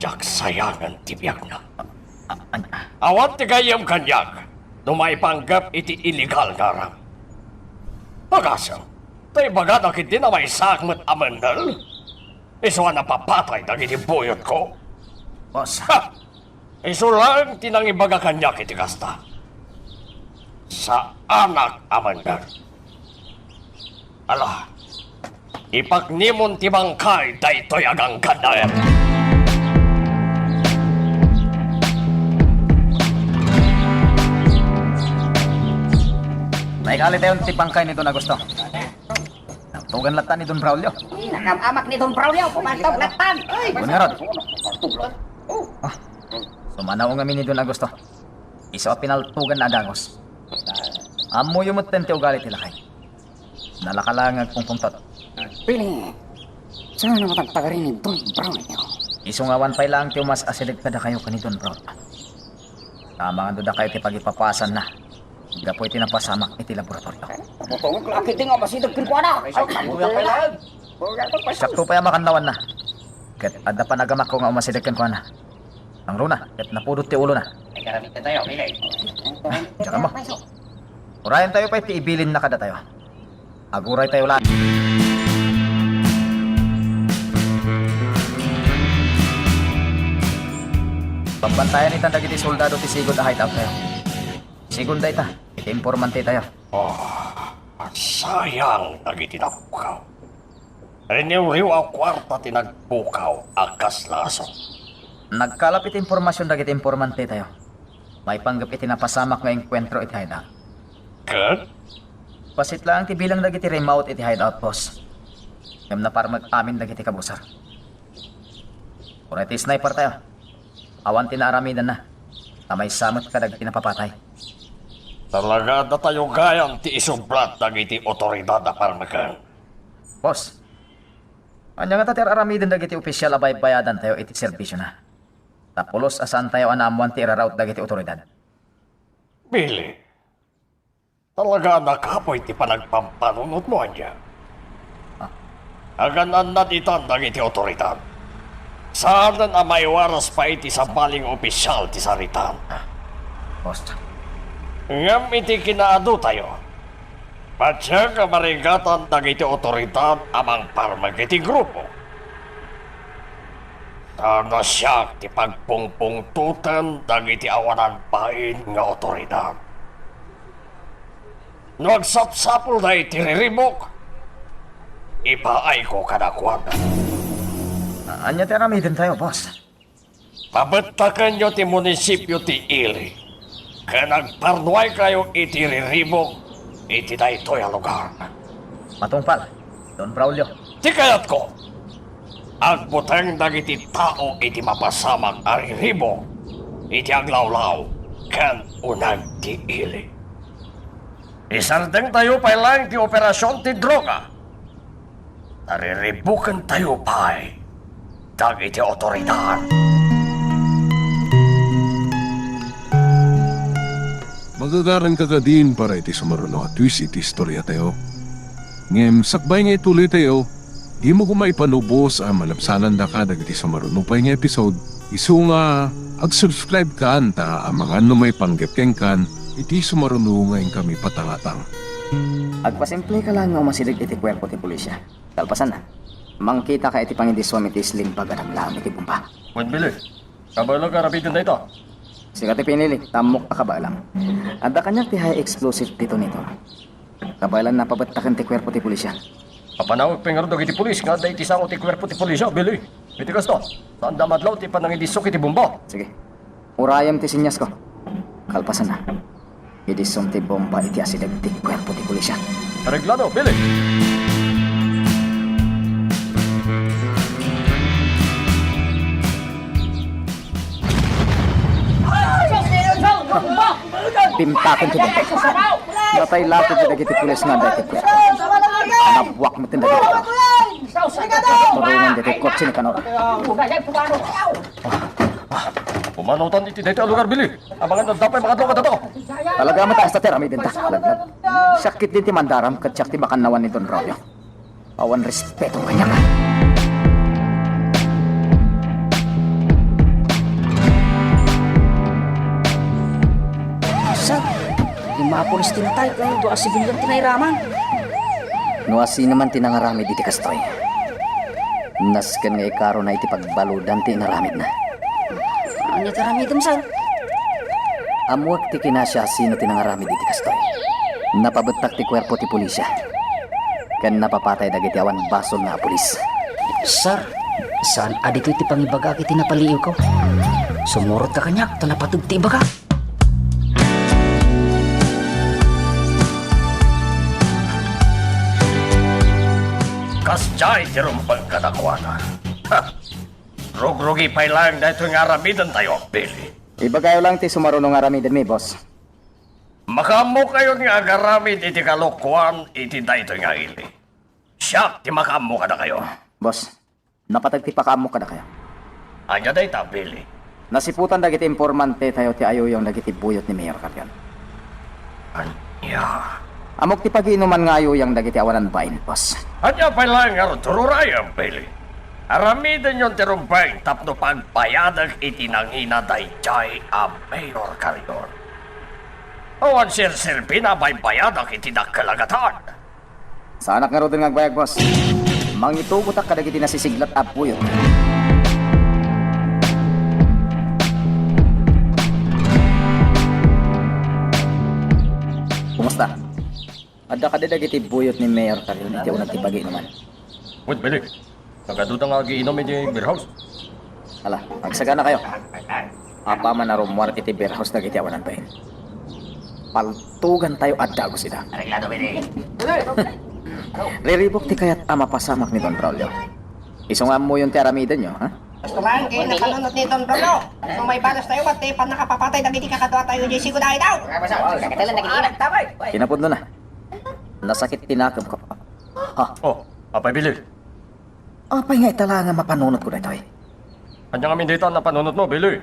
Diak sayangen ti biagna. Ah, ania? Awan ti gayyem kaniak no maipanggep iti illegal nga aram. Agasem, ta ibagana ketdi a maysaak met a mennel? Isu a napapatay dagiti buyotko. Boss. Ha! Isu laeng ti nangibaga kaniak iti kasta. Saanak a mangngeg. Ala, ipaknimon ti bangkay daytoy a ganggannaem. Naikalitayon ti bangkay ni Don Augusto. Nagtugan latta ni Don Braulio. Nakam-amak ni Don Braulio, pumaltog lattan. Ay, Don Ngarod. Ah, sumanaw ngamin ni Don Augusto. Isu a pinaltugan na a dagos. Ammoyo metten ti ugali ti lakay. Nalaka laeng nga agpungpungtot. Pili, saan a matagtagari ni Don Braulio? Isu nga awan pay laeng ti umas-asideg kadakayo ken ni Don Braulio. Amangan dakayo ti pagipapasanna. Gapu iti napasamak iti laboratorio. Butongek la ketdi nga umasideg kenkuana. Ay, ay, ay, ay. Siakto pay a makannawanna. Ket adda panagamakko nga umasideg kenkuana. Nangruna, ket napudot ti ulona. Ay, karamid tayo, Billy. Diyan mo. Urayan tayo pay ti ibilin na kadatayo. Aguray tayo laeng. Pagbantayan itan dagiti soldado ti sigud a hideout tayo. Sigun dayta, iti informante tayo. Oh, sayang dagiti napukaw. Riniwriw a kuarta ti nagpukaw a kasla aso. Nagkalap iti impormasion dagiti informante tayo. Maipanggep iti napasamak nga engkuentro iti hideout. Ket? Bassit laeng ti bilang dagiti remote iti hideout, boss. Ngem naparmek amin dagiti kabusar. Uray ti sniper tayo. Awan ti naaramidanna. Ta maysa met kadagiti napapatay. Talaga datayo gayam ti isublat dagiti otoridad a parmeken. Boss, ania ngata ti ar-aramiden dagiti opisial a baybayadantayo iti serbisiona? Ta pulos a saantayo a naammoan ti irarawt dagiti otoridad. Billy, talaga a nakapuy ti panagpampanunotmo, ania? Ah. Agan-annad itan dagiti otoridad. Saanen a maiwaras pay iti sabali nga opisial ti saritan. Boss. Ngem iti kinaadutayo, patiek a marigatan dagiti otoridad a mangparmek iti grupo. Ta nasiak ti pagpungpungtoten dagiti awanan bain nga otoridad. No agsapsapulda iti riribuk, ipaayko kadakuada. A-, ania ti aramidentayo, boss? Pabettakenyo ti munisipio ti Ili, ken agparnuaykayo iti riribuk iti daytoy a lugar. Matungpal, Don Braulio. Ti kayatko, agbuteng dagiti tao iti mapasamak a riribuk iti aglawlaw ken uneg ti Ili. Isardengtayo pay laeng ti operasion ti droga. Tariribukentayo pay dagiti otoridad. Magagaranka kadin para iti sumaruno a twist iti istoriatayo. Ngem sakbay nga ituloytayo, dimo koma ipanubos a malabsanandaka dagiti sumaruno pay nga episode. Isu nga ag-subscribe kan ta amangan no maipanggep kenkan iti sumaruno nga inkami patangatang. Agpasimpleka laeng nga umasideg iti kuerpo ti pulisya. Kalpasanna, mangkitaka iti pangidissuam iti sling bag a naglaem iti bomba. Wen, Billy, kabaelak a rapiden dayta. Sika ti pinili, ta ammok a kabaelam. Adda kaniak ti high explosive detonator. Kabaelanna a pabettaken ti kuerpo ti pulisya. Apanawek pay ngarud dagiti pulis nga adda iti sango ti kuerpo ti pulisya, Billy. Iti kasta, saanda madlaw ti panangidissok iti bomba. Sige. Urayem ti seniasko. Kalpasanna, idissom ti bomba iti asideg ti kuerpo ti pulisya. Areglado, Billy! Bimtaken ti bomba. Natay laeng dagiti pulis nga adda iti kuerpo. Nabuak met dagiti tao. Turungan dagiti kotse ni Kanor. Pumanutan iti daytoy a lugar, Billy. Amangan no adda pay makadua kadatayo. Talaga met a kasta ti aramidenta, laglag. Siak ketdin ti mandaram ket siak ti makannawan ni Don Braulio. Awan respeto kaniak. Sa, lima a pulis ti natay, ken dua a sibilian ti nairaman. No asino man ti nangaramid iti kastoy, Nasken nga ikarona iti pagbaludan ti inaramidna. Ania ti aramidem, sir? Ammoak ti kinasiasino ti nangaramid iti kastoy. Napabettak ti kuerpo ti pulisya. Ken napapatay dagiti awan basolna a pulis. Sir, saan a ditoy ti pangibagak iti napaliiwko? Sumurotka kaniak ta napateg ti ibagak. Kasdiay ti rumbeng kadakuada. Ha! Rugrugi pay laeng daytoy nga aramidentayo, Billy. Ibagayo lang ti sumaruno nga aramidenmi, boss. Makaammokayon nga agaramid iti kalokoan iti daytoy nga ili. Siak ti makaammo kadakayo. Boss, napateg ti pakaammok kadakayo. Ania dayta, Billy? Nasiputan dagiti informantetayo ti ayuyong dagiti buyot ni Mayor Carrion. Ania? Ammok ti pagiinuman nga ayuyang dagiti awanan bain, boss. Ania pay laeng nga rururayem, Billy? Aramidenyon ti rumbeng tapno pagbayadek iti nangina daydiay a Mayor Carrion. Awan serserbina a baybayadak iti dakkel a gatad. Saanak ngaruden nga agbayag, boss. Mangitugotak kadagiti nasisiglat a buyot. Kumusta? Adda kadi dagiti buyot ni Mayor Carrion iti uneg ti pagiinuman? Wen, Billy. Nagaduda nga agiinum iti beer house. Ala, agsaganakayo. Apaman a rummuar iti beer house dagiti awanan bain. Paltugantayo a dagus ida. Areglado, Billy. Riribuk ti kayat a mapasamak ni Don Braulio. Isu nga ammoyon ti aramidenyo, ha? Gusto man, kay napanunot ni Don Bruno. Kung may balos tayo, pati pannakapapatay dagiti kakadua tayo, J C, kunaay daw. Kinapudno na. Nasakit ti nakemko. Ha? Oh, apay, Billy? Apay nga itala nga mapanunotko daytoy? Ania ngamin dayta napanunotmo, Billy?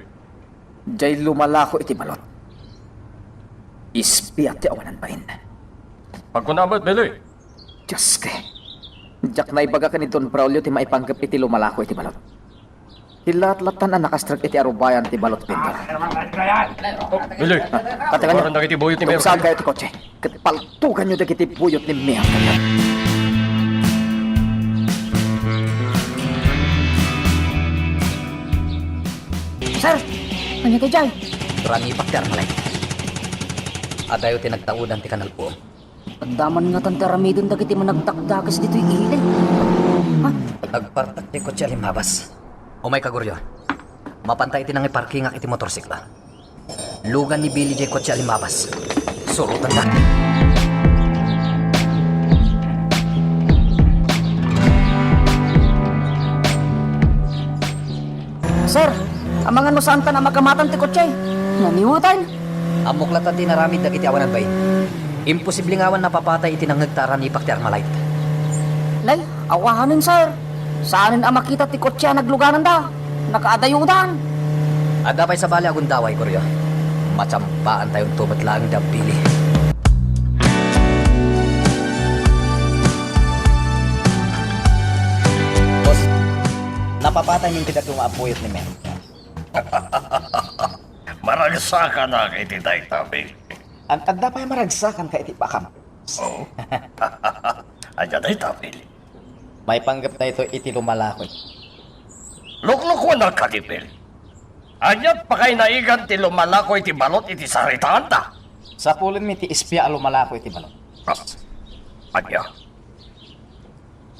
Jay lumalako iti balot. Espia ti awanan bain. Pagkunam met, Billy? Dios, ke. Diak naibaga ken ni Don Braulio ti maipanggep iti lumalako iti balot. Ti latlatta a nakastrek iti arubayan ti balot, Pintor. Oh, Billy. Ah, katengayo. Awaran dagiti buyot ni Mayor. Tungsaankayo ti kotse. Ket paltuganyo dagiti buyot ni Mayor. Sir, ania daydiay? Ranipak ti Armalite. Adayo ti nagtaudan ti kanal puong. Adda man ngatan ti aramiden dagiti managdakdakes ditoy ili. Ha? Agpartak ti kotse a limmabas. Umayka, Goryo. Mapanta iti nangiparkingak iti motorsikla. Lugan ni Billy jay kotse a limmabas. Surotanda. Sir, amangan no saantan a makamatan ti kotse. Naniwatan. Ammok latta ti inaramid dagiti awanan bain. Imposible nga awan napapatay iti nangngegta a ranipak ti Armalite. Nay, awanen, sir. Saanen a makita ti kotse a naglugananda. Nakaadayudan. Adda pay sabali a gundaway, Goryo. Matsambaantayonto met laeng da, Billy. Boss, napapatay min ti dadduma a buyot ni Mary. Maragsakanak iti dayta, Billy. An-, adda pay maragsakanka iti pakam. Oh. Ania dayta, Billy? Maipanggep daytoy iti lumalakoy. Luklukunak kadi, Billy. Ania ti pakainaigan ti lumalako iti balot iti saritaanda? Sapulenmi ti espia a lumalako iti balot. Ah, ania?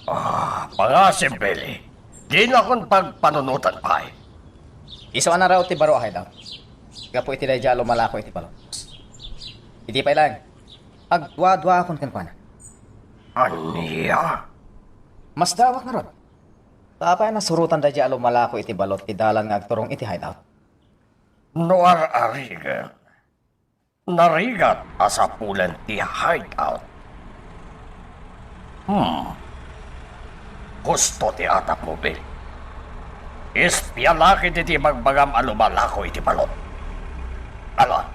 Ah, pangasim, Billy. Dinakon pagpanunotan pay. Isu a naraut ti baro a hideout. Gapu iti daydiay a lumalako iti balot. Idi pay laeng, agduaduaakon kenkuana. Ania? Masdaawak ngarud. Ta apay a nasurotan daydiay a lumalako iti balot ti dalan nga agturong iti hideout? No ar-arigen, narigat a sapulen ti hideout. Hmm. Husto ti atapmo, Bill. Espia la ketdi ti ibagbagam a lumalako iti balot. Ala,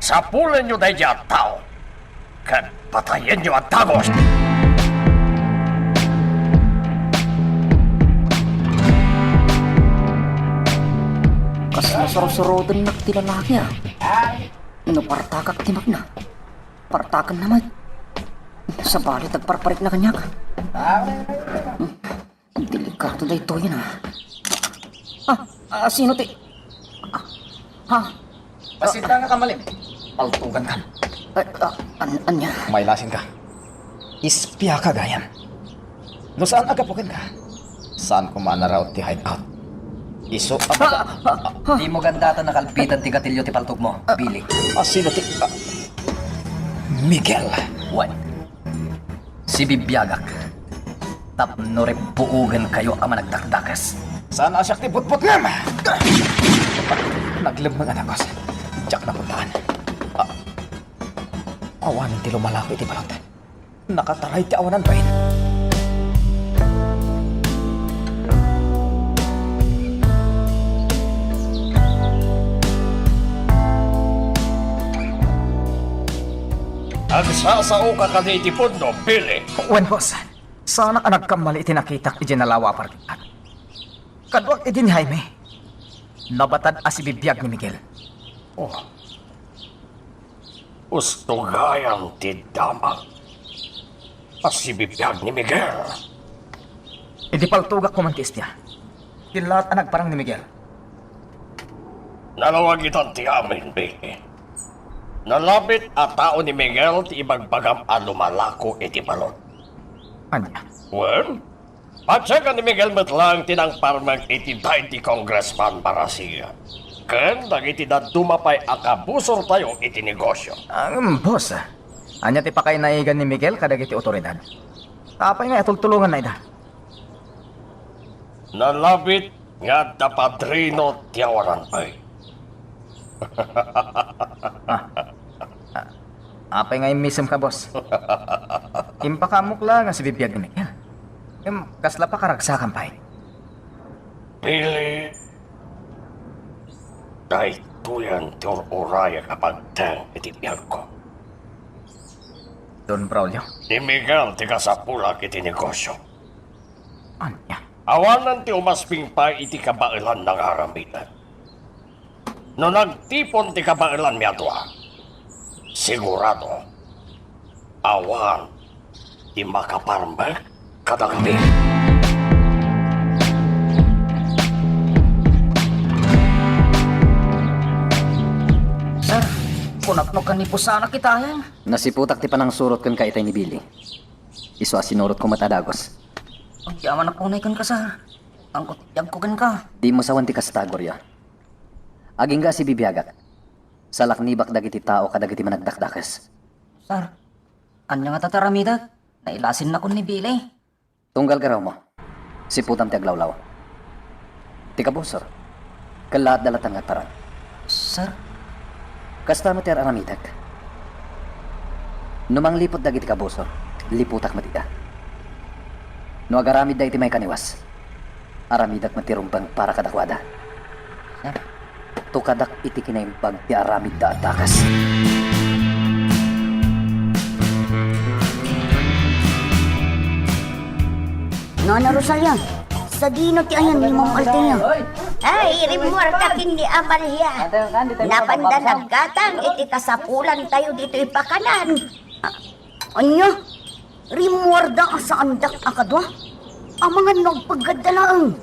sapulenyo daydiay a tao ket patayenyo a dagus! Kas nasursurodennak ti lalaki, a. No partakak ti makina, partakenna met. Sabali ti agparparikna kaniak. Delikado daytoy na. Ah, ah, sino ti... Ah, ha? Pasita nga kamali. Paltugan kan. Ay, ah, an-, anya? Mailasin ka. Espia ka gayam. No saan a gapu kenka, saan koma a naraut ti hideout. Isu a... Ah, ah, ah. Dimo gandatan a kalbitan ti gatilio ti paltogmo, Billy. Ah, sino ti, ah, Miguel? Wen. Sibibiagak tapno ribbuogenkayo a managdakdakes. Saan a siak ti butbutngem? Naglemmeng a dakes. Diak napuntaan. Ah, awanen ti lumalako iti balot. Nakataray ti awanan bain. Agsasaoka kadi iti pudno, Billy? Wen, boss. Saanak a nagkammali iti nakitak idiay nalawa a parkada. Kaduak idi ni Jaime. Nabatad a sibibiag ni Miguel. Oh. Usto gayam ti damag a sibibiag ni Miguel. Idi paltogak koma ti espia, ti laat a nagparang ni Miguel. Nalawag itan ti amin, Billy. Nalabit a tao ni Miguel ti ibagbagam a lumalako iti balod. Ania? Wen, patiek a ni Miguel met laeng ti nangparmek iti daydi Congressman Barasiga ken dagiti dadduma pay a kabusortayo iti negosio. Ngem, boss, ania ti pakainaigan ni Miguel kadagiti otoridad? Apay nga atultulonganna ida? Nalabit nga adda padrino ti awanan pay. Ah. Ah, apay nga immisem ka, boss? Impakaammok la nga sibibiag ni Miguel. Ngem, kasla pakaragsakan pay? Billy, daytoyen ti ur-urayak a pagteng iti biagko. Don Braulio? Ni Miguel ti kasapulak iti negosio. Ania? Awanen ti umasping pay iti kabaelanna nga aramiden. No nagtipon ti kabaelanmi a dua, sigurado, awan ti makaparmek kadagiti. Sir, kunak no kanipusana kitaen? Nasiputak ti panangsurot kenka itay ni Billy. Isu a sinurotko met a dagus. Agyamanak unay kenka, sir. Angko ti biagko kenka. Dimo sawen ti kasta, Gloria. Agingga a sibibiagak. Salaknibak dagiti tao kadagiti managdakdakes. Sir, ania ngata ti aramidek? Nailasinnakon ni Billy. Tunggal garawmo. Siputam ti aglawlaw. Ti kabusor. Kellaatda latta nga agparang. Sir? Kasta met ti ar-aramidek. No mangliput dagiti kabusor, liputak met ida. No agaramidda iti maikaniwas, aramidek met ti rumbeng para kadakuada. Sir? Tukadak iti kinaimbag ti aramidda a dakes. Nana Rosalia, sadino ti ayan ni Ma'am Althea? Ay, rimmuarda ken ni Amalia. Napanda naggatang iti kasapulantayo ditoy pakanan. Ania? Rimmuarda a saandak a kadua? Amangan no agpeggadda laeng.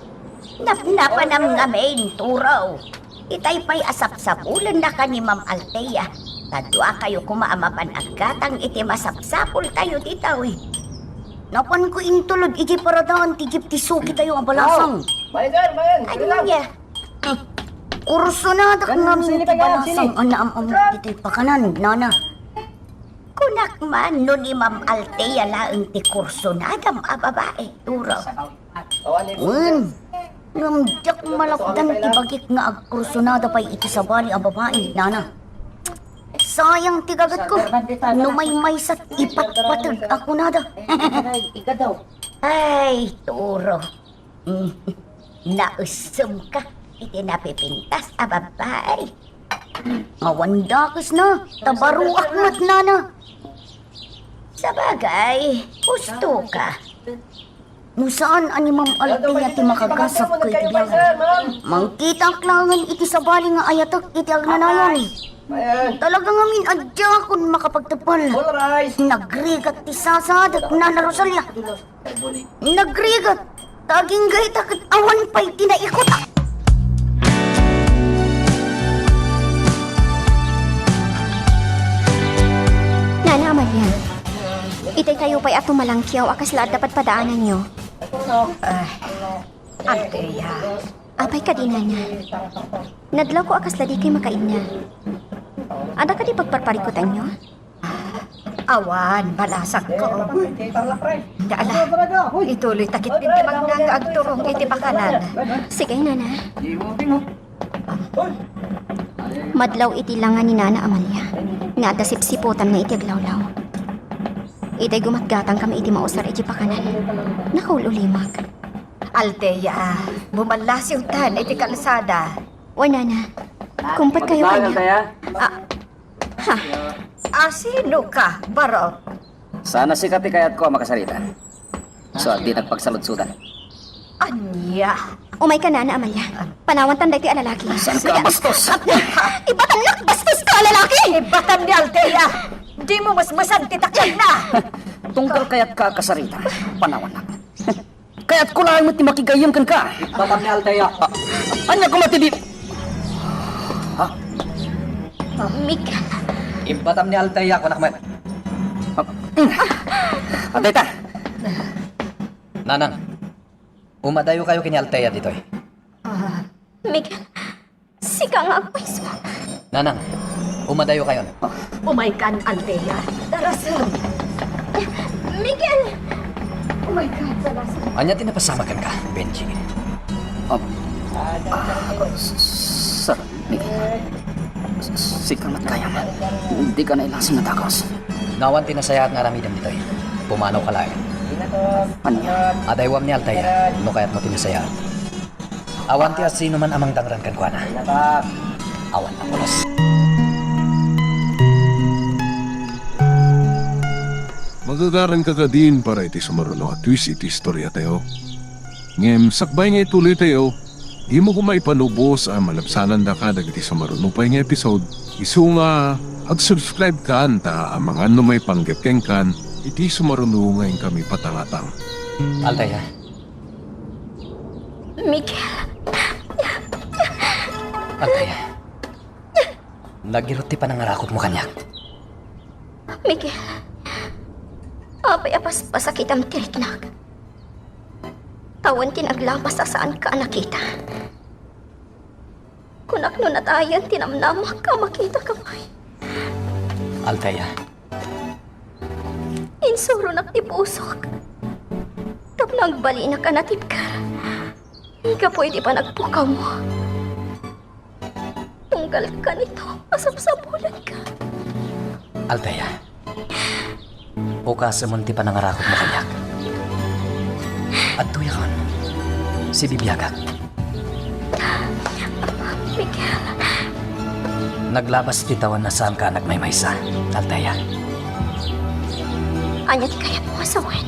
Napnapanam ngamin, Turaw. Itay pay a sapsapulennaka ni Ma'am Althea. Kaduakayo koma a mapan aggatang iti masapsapultayo ditoy. Napanko intulod iti paradaan ti jeep ti sukitayo a balasang. Ania? Kursonadak ngamin ti balasang a naam-ammok ditoy pakanan, nana. Kunak man no ni Ma'am Althea laeng ti kursonadam a babai, Turaw. Wen, ngem diak malapdan ti bagik nga agkursonada pay iti sabali a babai, nana. Sayang ti gagetko, no maymaysa ti ipatpateg a kunada. Ay, Turaw. Naussemka iti napipintas a babbai. Awan dakesna, ta baroak met, nana. Sabagay, husto ka. No saan a ni Ma'am Althea ti makagasat ko iti biag, mangkitaak laengen iti sabali nga ayatek iti agnanayon. Talaga ngamin a diakon makapagteppel. Nagrigat ti sasaadek, nana Rosalia. Nagrigat! Agingga ita ket awan pay ti naikutak. Nana Amalia, itay kayo pay a tumalangkiaw a kasla adda padpadaananyo. Ay, Althea. Apay kadi, Nana? Nadlawko a kasla dikay makainna. Adda kadi pagparparikutanyo? Awan, balasakko. Ala, ituloy ta ketdin mangnganga agturong iti pakanan. Sige, Nana. Madlaw iti langa ni Nana Amalia nga adda sipsiputanna iti aglawlaw. Itay gumatgatangkami iti mausar iti pakanan, nakaul-ulimek. Althea, bumallasiwtan iti kalsada. Wen, Nana. Kumpet kayo kaniak. Ah, ha? A, sino ka, Barok? Saan a sika ti kayatko a makasarita. So, di nagpagsaludsodan. Ania? Umayka, Nana Amalia. Panawantan daytoy a lalaki. Saan ka, bastos? Ibatannak, bastos ka a lalaki! Ibatan ni Althea! Dimo masmasan ti taknakna! Tunggal kayatka a kasarita, panawannak. Kayatko laeng met ti makigayyem kenka. Ibbatam ni Althea. Ania koma ti di-, Miguel. Ibbatam ni Althea, kunak met. Adda ita. Nanang, umadayo kayo ken ni Althea ditoy. Ah, Miguel, sika nga agpayso. Nanang, umadayo kayon. Umaykan, Althea. Darasem. Miguel! Umaykan, darasem. Ania ti napasamak kenka, Benji? Ah, ah, s-, s-, Miguel. S-, sika met gayam. Dika nailasin a dagus. No awan ti nasayaat nga aramidem ditoy, pumanawka laeng. Ania? Adaywam ni Althea, no kayatmo ti nasayaat. Awan ti asinoman a mangdangran kenkuana. Awan a pulos. Magagaranka kadin para iti sumaruno a twist iti istoriatayo. Ngem sakbay nga ituloytayo, dimo koma ipanubos a malabsanandaka dagiti sumaruno pay nga episode. Isu nga, ag-subscribe kan ta amangan no maipanggep kenkan iti sumaruno nga inkami patangatang. Althea. Miguel. Althea. Nagirut ti panangarakupmo kaniak. Miguel. Apay a paspasakitam ti riknak? Tawen ti naglapas a saanka a nakita. Kunak no natayen ti namnamak a makitaka pay. Althea. Insuronak ti pusok tapno agbalinak a natibker gapu iti panagpukawmo. Tunggal kanito, masapsapulanka. Althea, ukasemon ti panangarakupmo kaniak. Adtoyakon, sibibiagak. Miguel. Naglabas ti tawen a saanka a nagmaymaysa, Althea. Ania ti kayatmo a sawen?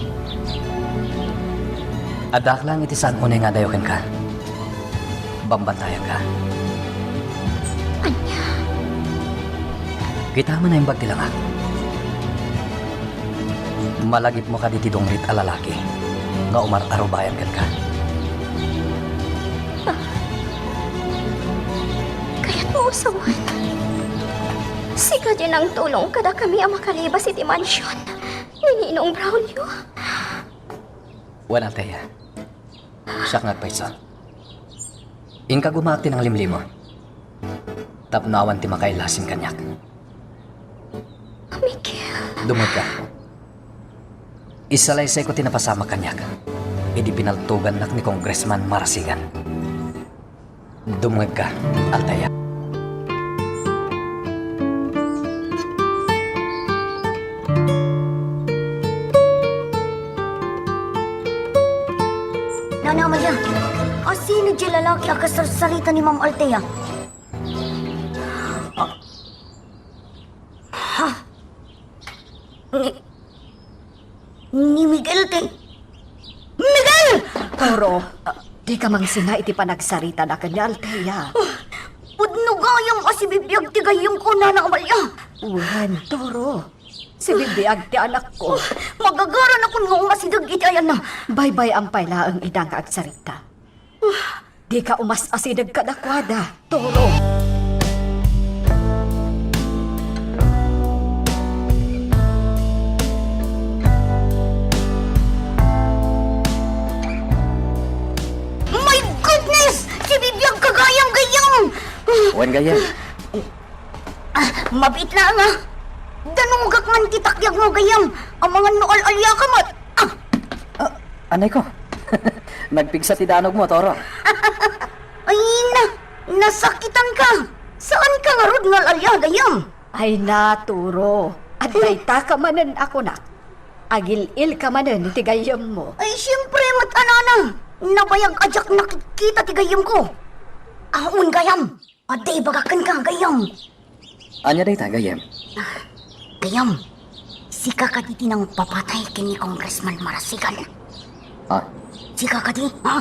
Addaak laeng iti saan unay nga adayo kenka. Bambantayanka. Ania? Kita man a imbag ti langak. Malagipmo kadi ti dungrit a lalaki nga umar-arubayan kenka? Ah. Kayatmo a sawen? Sika diay nangtulong kadakami a makalibas iti mansion ni Ninong Braulio? Wen, Althea. Siak nga agpayso. Inka gumaak ti nanglimlimo tapno awan ti makailasin kaniak. Miguel. Dumngegka. Isalaysayko ti napasamak kaniak idi pinaltogannak ni Congressman Marasigan. Dumngegka, Althea. Nana Amalia, asino diay lalaki a kasarsarita ni Ma'am Althea? Ah. Ha? Ni, ni Miguel ti, Miguel! Toro, dika mangsinga iti panagsaritada ken ni Althea. Pudno gayam a sibibiag ti gayyemko, Nana Amalia. Wen, Toro. Sibibiag ti anakko. Magagaranakon nga umasideg iti ayanna. Baybay-am pay laeng ida nga agsarita. Dika umas-asideg kadakuada, Toro. My goodness! Sibibiag ka gayam, gayam! Wen gayam. Ah, mabiit laeng, ah. Danugak man ti takyagmo, gayam. Amangan no al-alyaka met. Ah! Ah, anay ko. Nagpigsa ti danogmo, Toro. Ay, na, nasakitan ka. Saan ka ngarud nga al-alya, gayam? Ay na, Toro. Adda ita ka manen a kunak. Agil-il ka manen iti gayyemmo. Ay, siyempre, met, anana. Nabayag a diak nakikita ti gayyemko. Awan, gayam. Adda ibagak kenka, gayam. Ania dayta, gayam? Gayam, sika kadi ti nangpapatay ken ni Congressman Marasigan? Ha? Sika kadi, ha?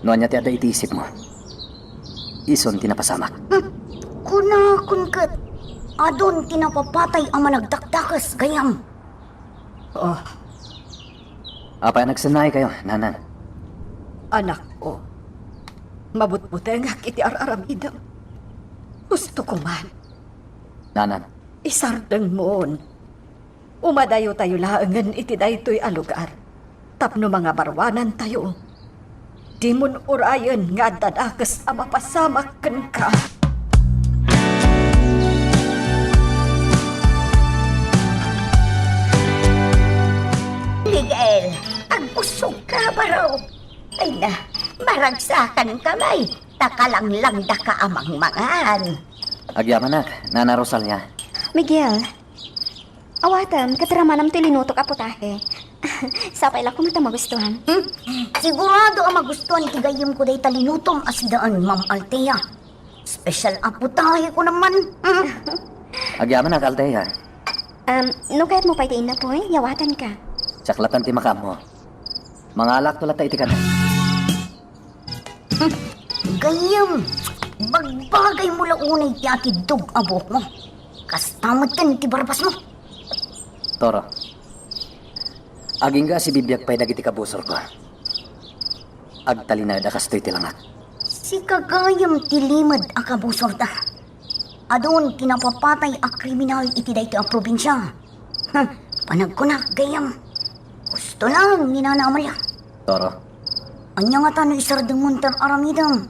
No ania ti adda iti isipmo, isun ti napasamak. Hmm. Kunakon ket, adun ti napapatay a managdakdakes, gayam. Oh. Apay a nagsennaay kayo, Nanang? Anakko, mabutbutengak iti ar-aramidem. Gusto ko man. Nanang. Isardengmon. Umadayo tayo laengen iti daytoy a lugar. Tapno mangabaruanan tayo. Dimon urayen nga adda dakes a mapasamak kenka. Miguel, agusog ka, baro. Ay na, maragsakan ka, may, ta kalanglangda ka a mangmangan. Agyamanak, Nana Rosalia. Miguel, awatem, ket ramanam ti linutok a putahe. Sapay la koma ta magustuhan. Hmm? Sigurado a magustuhan ti gayyemko dayta linutom a sidaan, Ma'am Althea. Special a putahe ko naman. Hmm? Agyamanak, Althea. Um, no kayatmo pay ti innapoy, yawatanka. Siak laeng ti makaammo. Mangalakto latta iti kanen. Hmm, gayyem, bagbagaymo la unay ti atiddog a buokmo. Kasta met ken ti barbasmo. Toro, agingga a sibibiag pay dagiti kabusorko. Agtalinaed a kastoy ti langak. Sika gayam ti limed a kabusorta. Adun ti napapatay a kriminal iti daytoy a probinsia. Hmm, panagkunak, gayyem. Gusto lang ni Nana Amalia. Toro. Ania ngata no isardengmon ti ar-aramidem?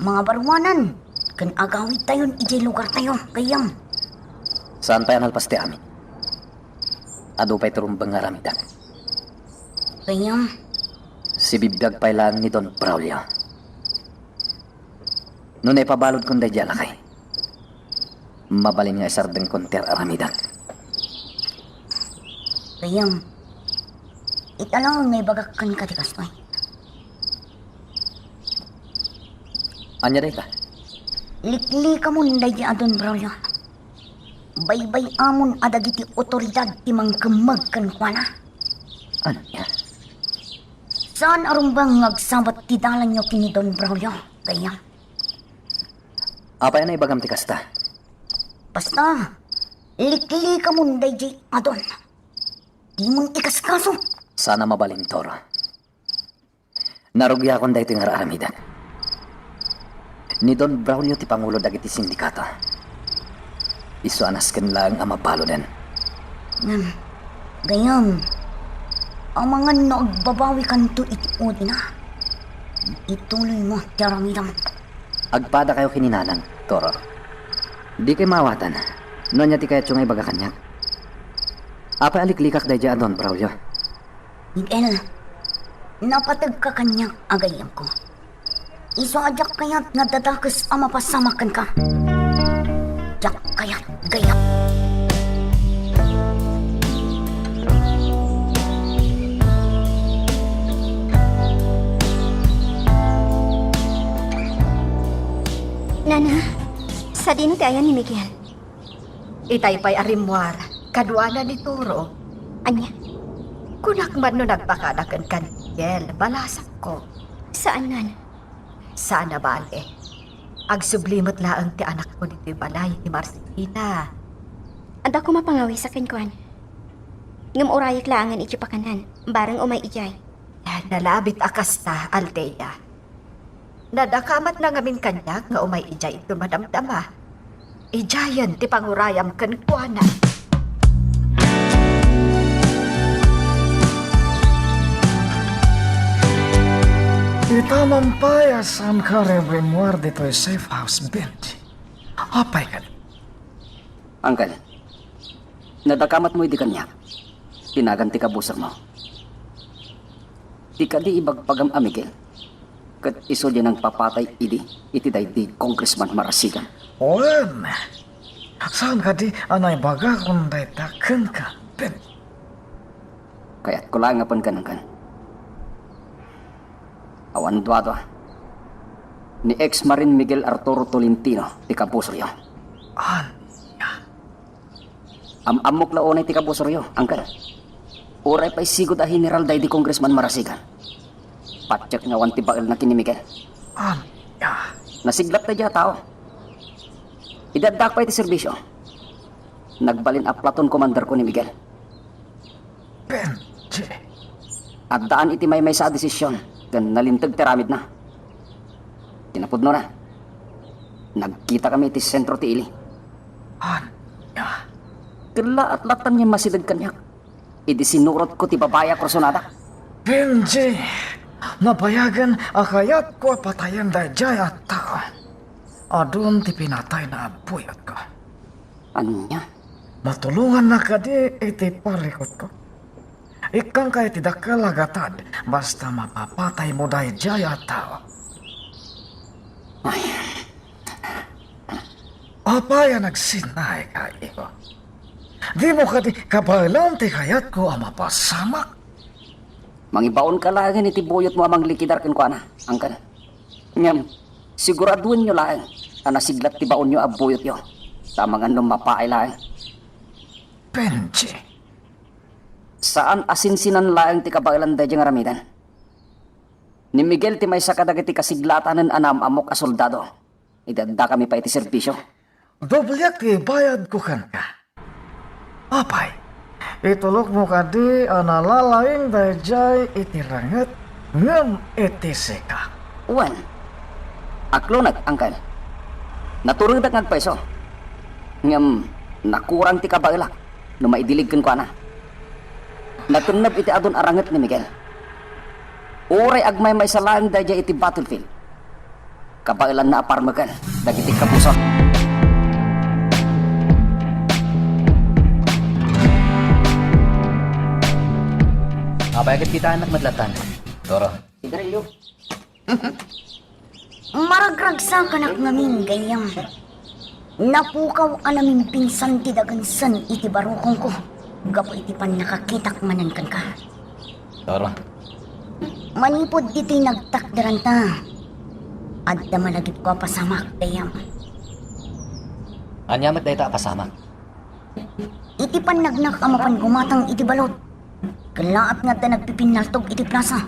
Mangabaruanan ken agawidtayon idiay lugartayo, gayyem. Saan pay a nalpas ti amin? Adu pay ti rumbeng nga aramidak. Gayyem. Sibibiag pay laeng ni Don Braulio. No naipabaludkon daydiay a lakay, mabalin nga isardengkon ti ar-aramidak. Gayyem, ita laeng nga ibagak kenka ti kastoy. Ania dayta? Liklikamon daydiay a Don Braulio. Baybay-amon a dagiti otoridad ti mangkemmeg kenkuana. Ania? Saan a rumbeng nga agsabat ti dalanyo ken ni Don Braulio, gayyem. Apay a naibagam ti kasta? Basta, liklikamon daydiay a Don. Dimon ikaskaso. Saan a mabalin, Toro. Narugiakon daytoy nga ar-aramidak. Ni Don Braulio ti pangulo dagiti sindikato. Isu a nasken laeng a mabaluden. Ngem, gayyem, amangan no agbabawikanto iti udina, ituloymo ti aramidem. Agpadakayo ken ni Nanang, Toro. Dikay maawatan no ania ti kayatyo nga ibaga kaniak. Apay a liklikak daydiay a Don Braulio? Miguel, napategka kaniak a gayyemko. Isu a diak kayat nga adda dakes a mapasamak kenka. Diak kayat, gayyem. Nana, sadino ti ayan ni Miguel? Itay pay a rimmuar, kaduana ni Toro. Ania? Kunak man no nagpakada kenka ni Miguel, balasakko. Saanen? Saan a bale. Agsubli met laeng ti anakko ditoy balay ni Marcelina. Adda koma pangawisak kenkuana. Ngem urayek laengen iti pakanan, bareng umay idiay. Nalabit a kasta, Althea. Nadakamatna ngamin kaniak nga umay idiay inton madamdama. Idiayen ti pangurayam kenkuana. Itamam pay a saanka rimrimmuar ditoy safe house, Benji. Apay kadi? Uncle, nadakamatmo idi kaniak, ti nagan ti kabusermo. Ti kadi ibagbaga a Miguel, ket isu diay nangpapatay idi iti daydi Congressman Marasigan. Wen, saan kadi a naibagakon dayta kenka, Ben? Kayatko laeng a pangganangkan. Awan duadua. Ni ex Marine Miguel Arturo Tolentino ti kabusoryo. Ania? Am-ammok la unay ti kabusoryo, Uncle. Uray pay sigud a general daydi Congressman Marasigan. Patiek nga awan ti baelna ken ni Miguel. Ania? Nasiglat daydiay a tao. Idi addaak pay iti serbisio, nagbalin a platoon commanderko ni Miguel. Benji. Addaan iti maymaysa a desisyon ken nalinteg ti aramidna. Kinapudnona, nagkitakami iti sentro ti ili. Ania? Kellaat latta nga masideg kaniak idi sinurotko ti babai a kursonadak. Benji, nabayagen a kayatko a patayen daydiay a tao. Adun ti pinatayna a buyotko. Ania? Matulongannak kadi iti parikutko? Ikkanka iti dakkel a gatad basta mapapataymo daydiay a tao. Ay. Apay a nagsinnaayka, Igo? Dimo kadi kabaelan ti kayatko a mapasamak? Mangibaonka laengen iti buyotmo a manglikidar kenkuana, Uncle. Ngem, siguraduenyo laeng a nasiglat ti baonyo a buyotyo, ta amangan no mapaay laeng. Benji. Saan a sinsinan laeng ti kabaelan daydiay nga aramiden. Ni Miguel ti maysa kadagiti kasiglatanen a naam-ammok a soldado idi addakami pay iti serbisio. Dobliak ti bayadko kenka. Apay, itulokmo kadi a nalalaing daydiay iti ranget ngem iti sika? Wen, akloneg, Uncle. Naturedak nga agpayso. Ngem nakurang ti kabaelak no maidilig kenkuana. Natenneb iti adun a ranget ni Miguel. Uray agmaymaysa laeng daydiay iti battlefield, kabaelanna a parmeken dagiti kabusor. Apay ket kitaennak met lattan, Toro? Sigarilyo. Maragragsakanak ngamin, gayyem. Napukaw a namimpinsan ti dagensen iti barukongko gapu iti pannakakitak manen kenka. Toro. Manipud ditoy nagtakderanta, adda malagipko a pasamak, gayyem. Ania met dayta a pasamak? Iti pannagnak a mapan gumatang iti balud, kellaat nga adda nagpipinnaltog iti plasa.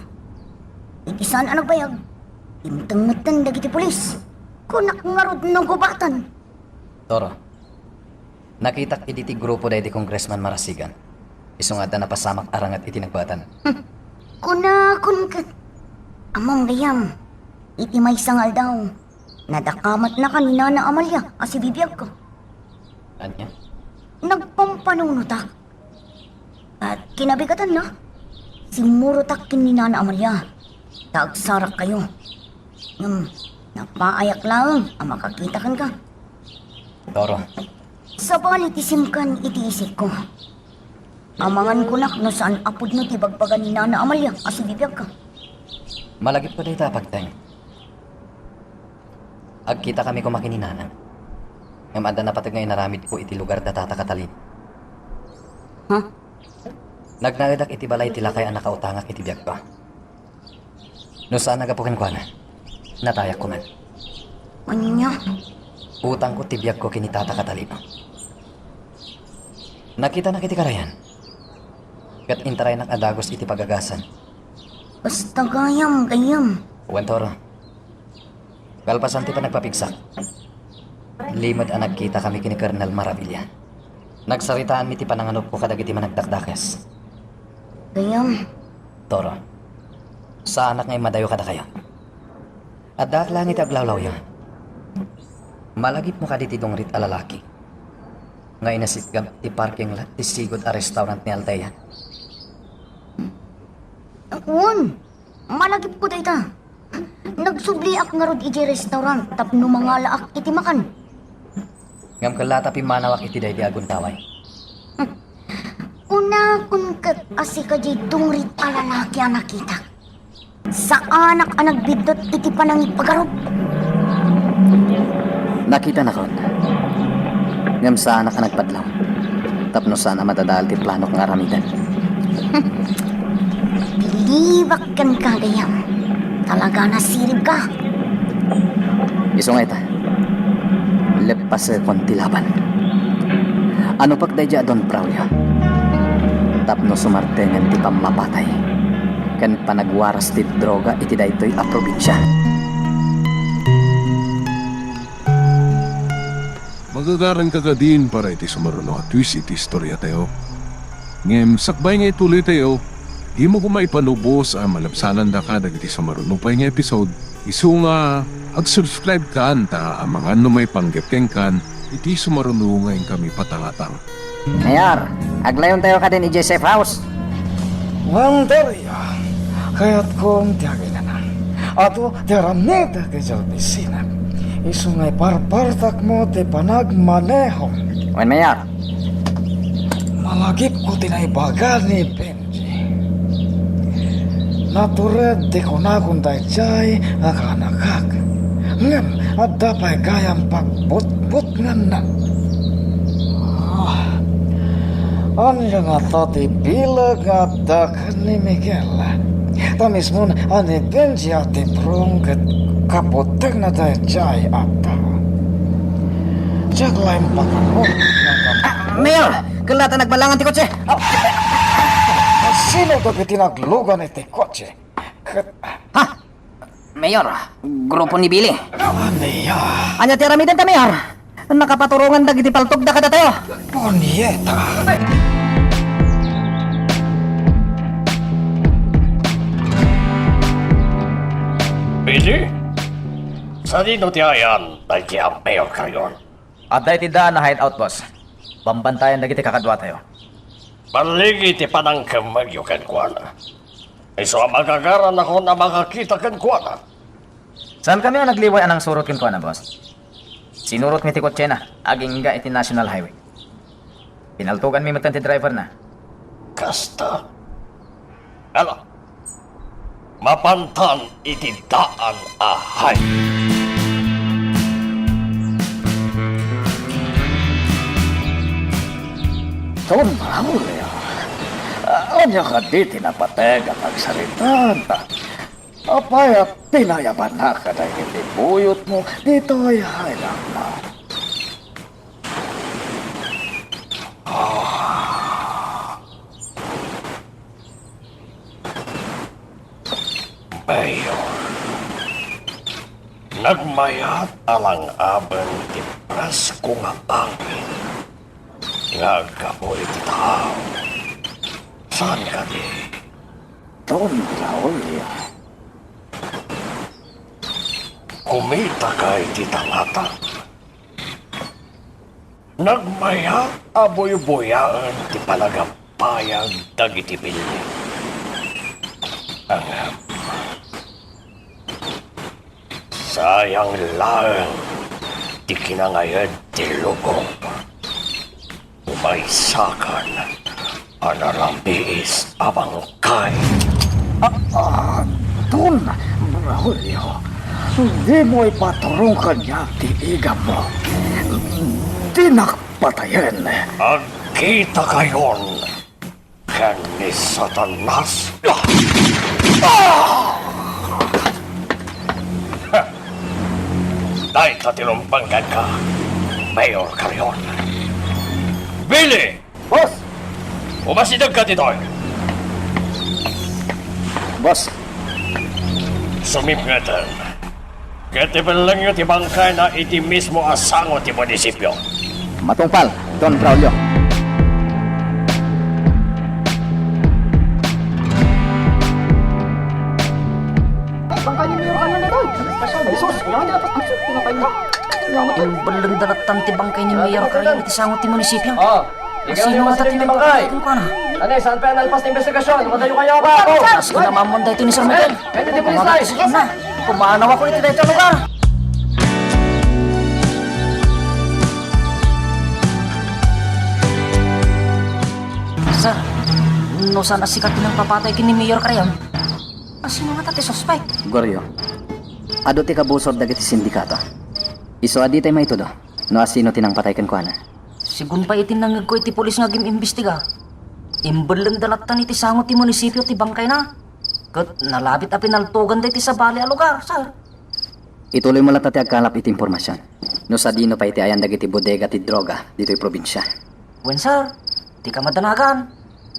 Iti saan a nagbayag, dimteng metten dagiti pulis. Kunak ngarud no gubatan. Toro, nakitak idi ti grupo daydi Congressman Marasigan. Isu nga adda napasamak a ranget iti nagbaetan. Hmm. Kunakon ket, ammom, gayyem, iti maysa nga aldaw, nadakamatnaka ni Nana Amalia a sibibiagko. Ania? Nagpampanunotak. Ket kinabigatanna, simmurotak ken ni Nana Amalia ta agsarakkayo. Ngem napaayak laeng a makakita kenka. Toro. Sabali ti simkan iti isikko. Amangan kunak no saan a pudno ti bagbaga ni Nana Amalia a sibibiagka. Malagipko dayta a pagteng. Agkitakami koma ken ni Nana. Ngem adda napateg nga inaramidko iti lugar da Tata Catalino. Ha? Nagnaedak iti balay ti lakay a nakautangak iti biagko. No saan a gapu kenkuana, natayak koma. Ania? Utangko ti biagko ken ni Tata Catalino. Nakitanak iti karayan, ket intaraynak a dagus iti pagagasan. Basta gayam, gayyem. Wen, Toro. Kalpasan ti panagpapigsak, limed a nagkitakami ken ni Colonel Maravilla. Nagsaritaanmi ti pananganubko kadagiti managdakdakes. Gayam. Toro, saanak nga immadayo kadakayo. Addaak laeng iti aglawlawyo. Malagipmo kadi ti dungrit a lalaki nga inasitgam iti parking lot ti sigud a restaurant ni Althea? Wen, malagipko dayta. Nagsubliak ngarud idiay restaurant tapno mangalaak iti makan. Ngem kella ta pimmanawak iti daydi a gundaway. Kunakon ket a sika diay dungrit a lalaki a nakitak. Saanak a nagbiddut iti panangipagarup. Nakitanakon. Ngem saanak a nagpadlaw. Tapno saan a madadael ti planok nga aramiden. Bilibak kenka gayam. Talaga nasiribka. Isu nga ita, leppasekon ti laban. Anupek daydiay a Don Braulio tapno sumartengen ti pammapatay ken panagwaras ti droga iti daytoy a probinsia. Magagaranka kadin para iti sumaruno a twist iti istoriatayo. Ngem sakbay nga ituloytayo, dimo koma ipanubos a malabsanandaka dagiti sumaruno pay nga episode, isu nga ag-subscribe kan ta amangan no maipanggep kenkan iti sumaruno nga inkami patangatang. Mayor, aglayontayo kadin idiay safe house. Wen, Daria, kayatkon ti agilanan. Adu ti aramidek idiay opisina. Isu nga iparpartakmo ti panagmaneho. Wen, Mayor. Malagipko ti naibaga ni Benji. Natured ti kunakon daydiay a kaanakak. Ngem adda pay gayam pagbutbutnganna. Ah, ania ngata ti bileg nga adda ken ni Miguel? Ta mismon a ni Benji a ti Prong ket kabutegna daydiay a tao. Diak laeng pakarong. Ah, Mayor! Kella ta nagbalangan ti kotse! Sino dagiti naglugan iti kotse? Ket Ha? Mayor, grupo ni Billy. Ania? Ania ti aramidenta, Mayor? Nakapaturongan dagiti paltogda kadatayo. Punyeta! Billy? Sadino ti ayan daydi a Mayor Carrion? Adda iti daan a hideout, boss. Bambantayan dagiti kakaduatayo. Balligi ti panangkemmegyo kenkuana. Isu a magagaranakon a makakita kenkuana. Saankami a nagliway a nangsurot kenkuana, boss. Sinurotmi ti kotsena agingga iti National Highway. Pinaltoganmi metten ti driverna. Kasta? Ala, mapantan iti daan a hay. Don Braulio, ania kadi ti napateg a pagsaritaan? Apay a pinayabanak kadagiti buyotmo ditoy Highland Mall? Ah. Mayor, nagmayat a lang-aben ti presko nga angin nga aggapu iti tao. Saan kadi? Don Braulio. Kumitaka iti tangatak. Nagmayat a buybuyaen ti panagabbayag dagiti billig. Ngem sayang laeng ti kinangayed ti lubong. Umaysakan a naramiis a bangkay. Ah, ah, Don Braulio, dimo ipaturong kaniak ti igamo. Dinak patayen. Agkitakayon ken ni Satanas. Ah! Dayta ti lumbanganka, Mayor Carrion. Billy! Boss! Umasidegka ditoy! Boss. Sumipngeten. Ket ibellengyo ti bangkayna iti mismo a sango ti munisipio. Matungpal, Don Braulio. Ay, ni Mayor Carion daytoy. Jesus, yan, yan, ang pinapay mo. Imbellengda lattan ti bangkay ni Mayor Carion iti sango ti munisipio. Oh, ikaw. Sino nga ti bangkay? Ano, saan pa ang nalpas na investigasyon? Madayo kayo ba ako? Kas kinamamon daytoy ni Sir Miguel. Pwede di pulis, ay. Sige na. Pumanaw ako iti daytoy lugar. Sir, no saan a sika ti nangpapatay ken ni Mayor Carion? Asino ngata ti suspek? Goryo, adu ti kabusor dagiti sindikato. Isu a ditay maitudo no asino ti nangpatay kenkuana. Sigun pay iti nangngegko iti pulis nga agim-imbestiga, imbellengda lattan iti sango ti munisipio ti bangkayna. Ket nalabit a pinaltoganda iti sabali a lugar, sir. Ituloymo latta ti agkalap iti impormasion no sadino pay ti ayan dagiti bodega ti droga ditoy probinsia. Wen, sir, ti kamadanagan,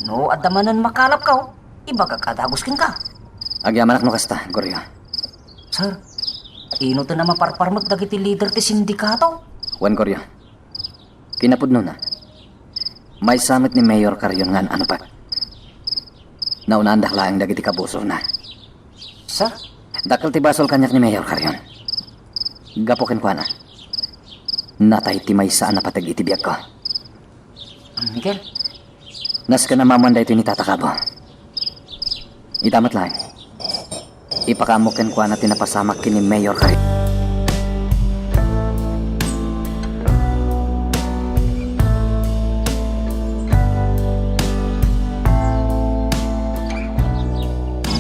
no adda manen makalapko, ibagak a dagus kenka. Agyamanak no kasta, Goryo. Sir, ino ti a maparparmek dagiti lider ti sindikato? Wen, Goryo. Kinapudnona, maysa met ni Mayor Carion nga an-anupek. Naunaandak laeng dagiti kabusorna. Sir? Dakkel ti basol kaniak ni Mayor Carion. Gapu kenkuana, natay ti maysa a napateg iti biagko. Miguel? Nasken a mamuan daytoy ni Tata Cabo. Ita met laeng, ipakaammo kenkuana ti napasamak ken ni Mayor Carion.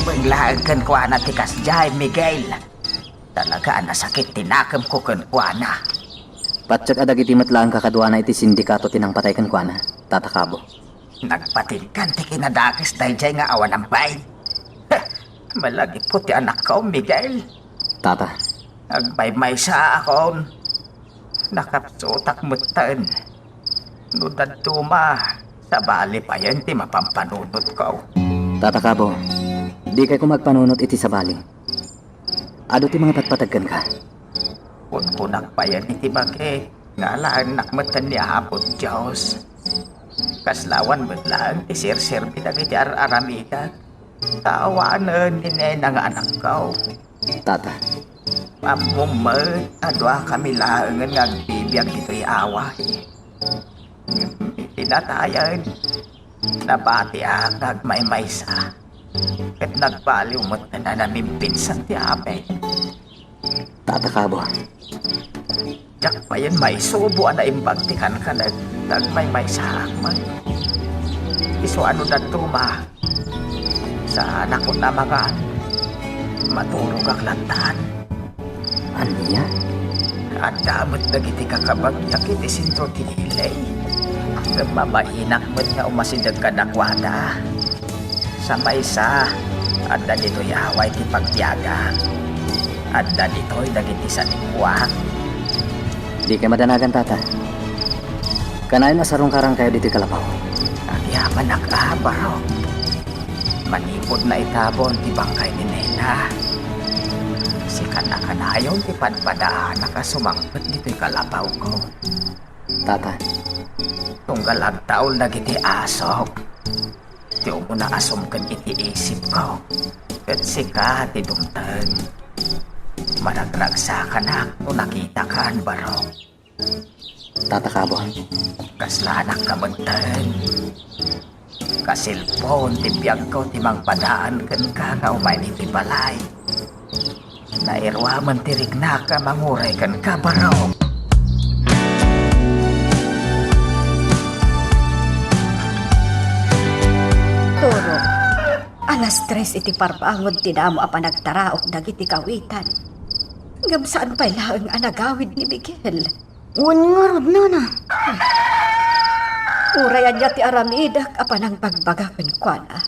Beng laeng kenkuana ti kasdiay, Miguel. Talaga a nasakit ti nakemko kenkuana. Patiek a dagiti met laeng kakaduana iti sindikato ti nangpatay kenkuana, Tata Cabo. Nagpatingkan ti kinadakes daydiay nga awan ambain. Malagipko ti anakko, Miguel. Tata. Agmaymaysaakon. Nakapsutak metten. No dadduma, sabali payen ti mapampanunotko. Tata Cabo, dikay koma agpanunot iti sabali. Adu ti mangipatpateg kenka. Kunkunak payen iti bagi nga alaennak metten ni Apo Dios. Kasla awan met laeng ti serserbi dagiti ar-aramidek. Ta awanen ni nena nga anakko. Tata. Ammom met a duakami laengen nga agbibiag ditoy away. Ngem iti natayen, nabatiak nga agmaymaysa. Ket nagbaliw met a namimpinsan ti amin. Tata Cabo. Diak payen maisubo a naimbag ti kankanek, nagmaymaysaak met. Isu a no dadduma, saanakon a mangan. Maturogak lattan. Ania? Adda met dagiti kakabagiak iti sentro ti ili. Ngem mabainak met nga umasideg kadakuada. Sa maysa, adda ditoy away ti pagbiagak. Adda ditoy dagiti sanikkuak. Dikay madanagan, Tata. Kanayon a sarungkarankayo ditoy kalapaw. Agyamanak a, Barok. Manipud naitabon ti bangkay ni Nena, sika a kanayon ti padpadaanak a sumangpet ditoy kalapawko. Tata. Tunggal agtaul dagiti asok. Ti umuna a sumked iti isipko, ket sika ti dumteng. Maragragsakanak no nakitakan, Barok. Tata Cabo. Kaslanak ka metten. Kasilpon ti biagko ti mangpadaan kenka nga umayen iti balay. Nairuamen ti riknak a manguray kenka, Barok. Turo, alas tres iti parbangon ti damo a panagtaraok dagiti kawitan. Ngem saan pay laeng a nagawid ni Miguel. Wen ngarud, nana. Uray ania ti aramidek a panangbagbaga kenkuana.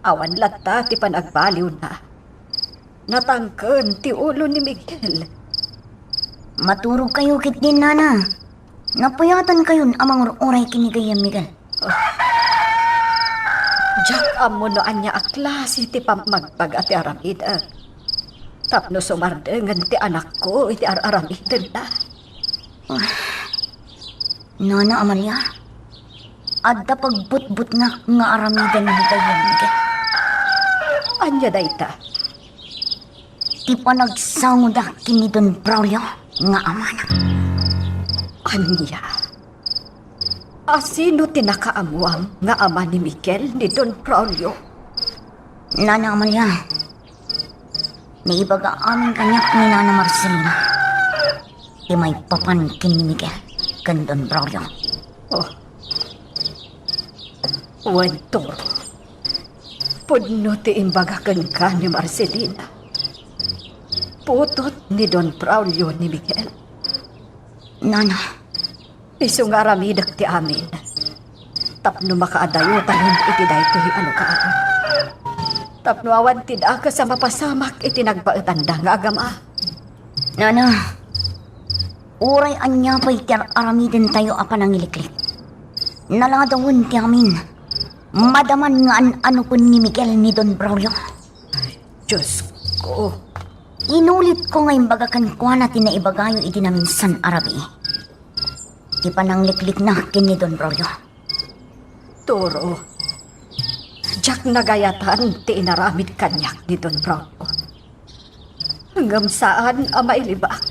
Awan latta ti panagbaliwna. Natangken ti ulo ni Miguel. Maturogkayo ketdin, nana. Napuyatankayon a mangur-uray ken ni Gayyem Miguel. Diak ammo no ania a klase ti pammagbaga ti aramidek. Tapno sumardengen ti anakko iti ar-aramidenna. Nana Amalia, adda pagbutbutngak nga aramiden ni Gayyem Miguel. Ania dayta? ti panagsangoda ken ni Don Braulio nga amana. Ania? Asino ti nakaammuam nga ama ni Miguel ni Don Braulio? Nana Amalia, naibaga amin kaniak ni Nana Marcelina ti maipapan ken ni Miguel ken Don Braulio. Oh. Wen, Toro. Pudno ti imbaga kenka ni Marcelina. Putot ni Don Braulio ni Miguel. Nana. Isu nga aramidek ti amin tapno makaadayotayon iti daytoy a lugar. Tapno awan ti dakes a mapasamak iti nagbaetanda nga agama. Nana, uray ania pay ti ar-aramidentayo a panangiliklik, naladawen ti amin. Madaman nga an-anukon ni Miguel ni Don Braulio. Diosko. Inulitko nga imbaga kenkuana ti naibagayo iti naminsan a rabii. Ti panangliklikna ken ni Don Braulio. Toro, diak nagayatan ti inaramid kaniak ni Don Braulio. Ngem saan a mailibak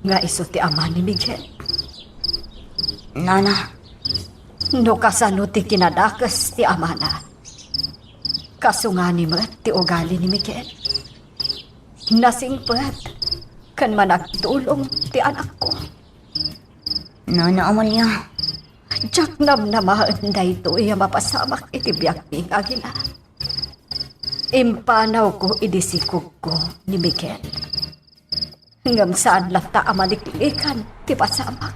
nga isu ti ama ni Miguel. Nana. No kasano ti kinadakes ti amana, kasungani met ti ugali ni Miguel. Nasingpet ken managtulong ti anakko. Nana Amalia. Diak namnamaen daytoy a mapasamak iti biagmi nga agina. Impanawko idi sikogko ni Miguel. Ngem saan latta a maliklikan ti pasamak.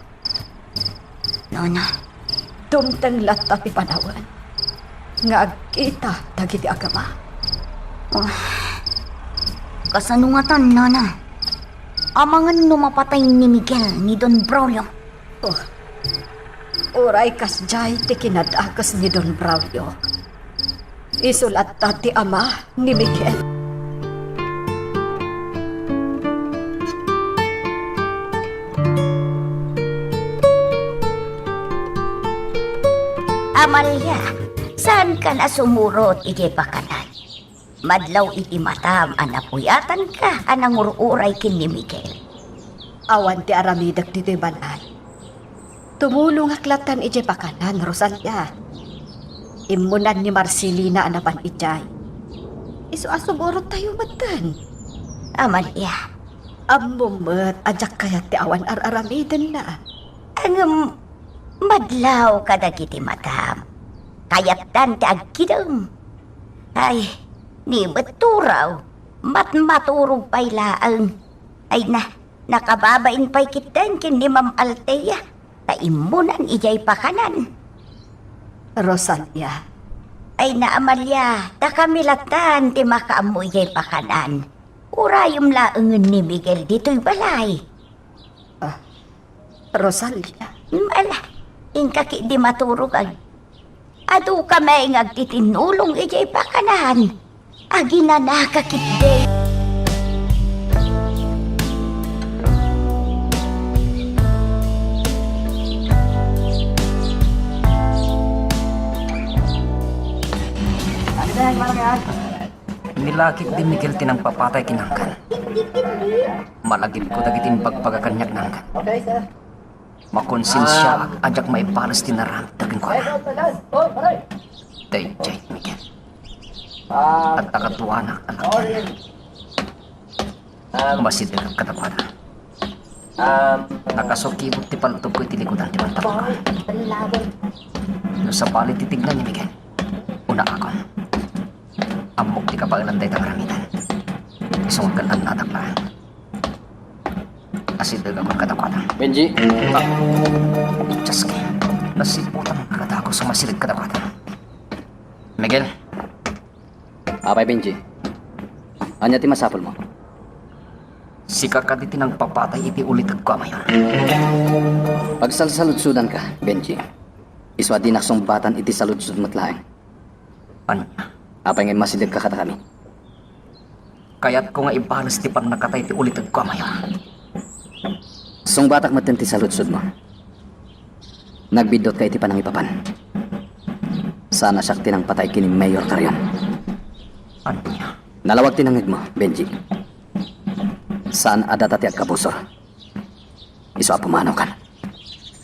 Nana. Dumteng latta ti panawen nga agkita dagiti agama. Ah, kasano ngatan, Nana? Amangan no mapatay ni Miguel ni Don Braulio. Oh. Uray kasdiay ti kinadakes ni Don Braulio, isu latta ti ama ni Miguel. Amalia, saankan a sumurot idiay pakanan? Madlaw iti matam a napuyatanka a nangur-uray ken ni Miguel. Awan ti aramidek ditoy balay. Tumulongak latan idiay pakanan, Rosalia. Immunan ni Marcelina a napan idiay. Isu a sumurottayo metten. Amalia. Ammom met a diak kayat ti awan ar-aramidenna. Ngem madlaw kadagiti matam. Kayatdan ti agkidem. Ay, ni met Toro, matmaturog pay laeng. Ay na, nakababain pay ketdin ken ni Ma'am Althea, ta immunan idiay pakanan. Rosalia. Ay na, Amalia, ta kami latan ti makaammo idiay pakanan. Urayem laengen ni Miguel ditoy balay. Ah, Rosalia. Mm, ala, inka ketdi maturogan. Adu kami nga agtitinnulong idiay pakanan. Aginanaka ketdi. Ni lakek di Miguel ti nangpapatay ken ni Angkan. Malagipko dagiti imbagbaga kaniak ni Angkan. Makonsensiaak a diak maibales ti naramidda kenkuana. Daydiay, Miguel. Adda kaduanak a lakian. Masidegak kadakuada. Nakasukibot ti paltogko iti likudan ti pantalonko. No sabali ti tigna ni Miguel, unaakon. Ammok ti kabaelan dayta nga aramiden. Isu nga ket annadak laeng. Asidegakon kadakuada. Benji. Ah, Chaski. Nasiputan nga kadagus a masideg kadakuada. Miguel. Apay, Benji. Ania ti masapulmo? Sika kadi ti nangpapatay iti ulitegko a mayor. Pagsalsaludsodanka, Benji. Isu a dinak sungbatan iti saludsod met laeng. Ania? Apay nga immasidegka kadakami? Kayatko nga ibales ti pannakatay ti ulitegko a mayor. Sungbatak metten ti saludsodmo. Nagbiddutka iti panangipapan. Saan a siak ti nangpatay ken ni Mayor Carrion. Ania? Nalawag ti nangngegmo, Benji. Saan a data ti agkabusor. Isu a pumanawkan.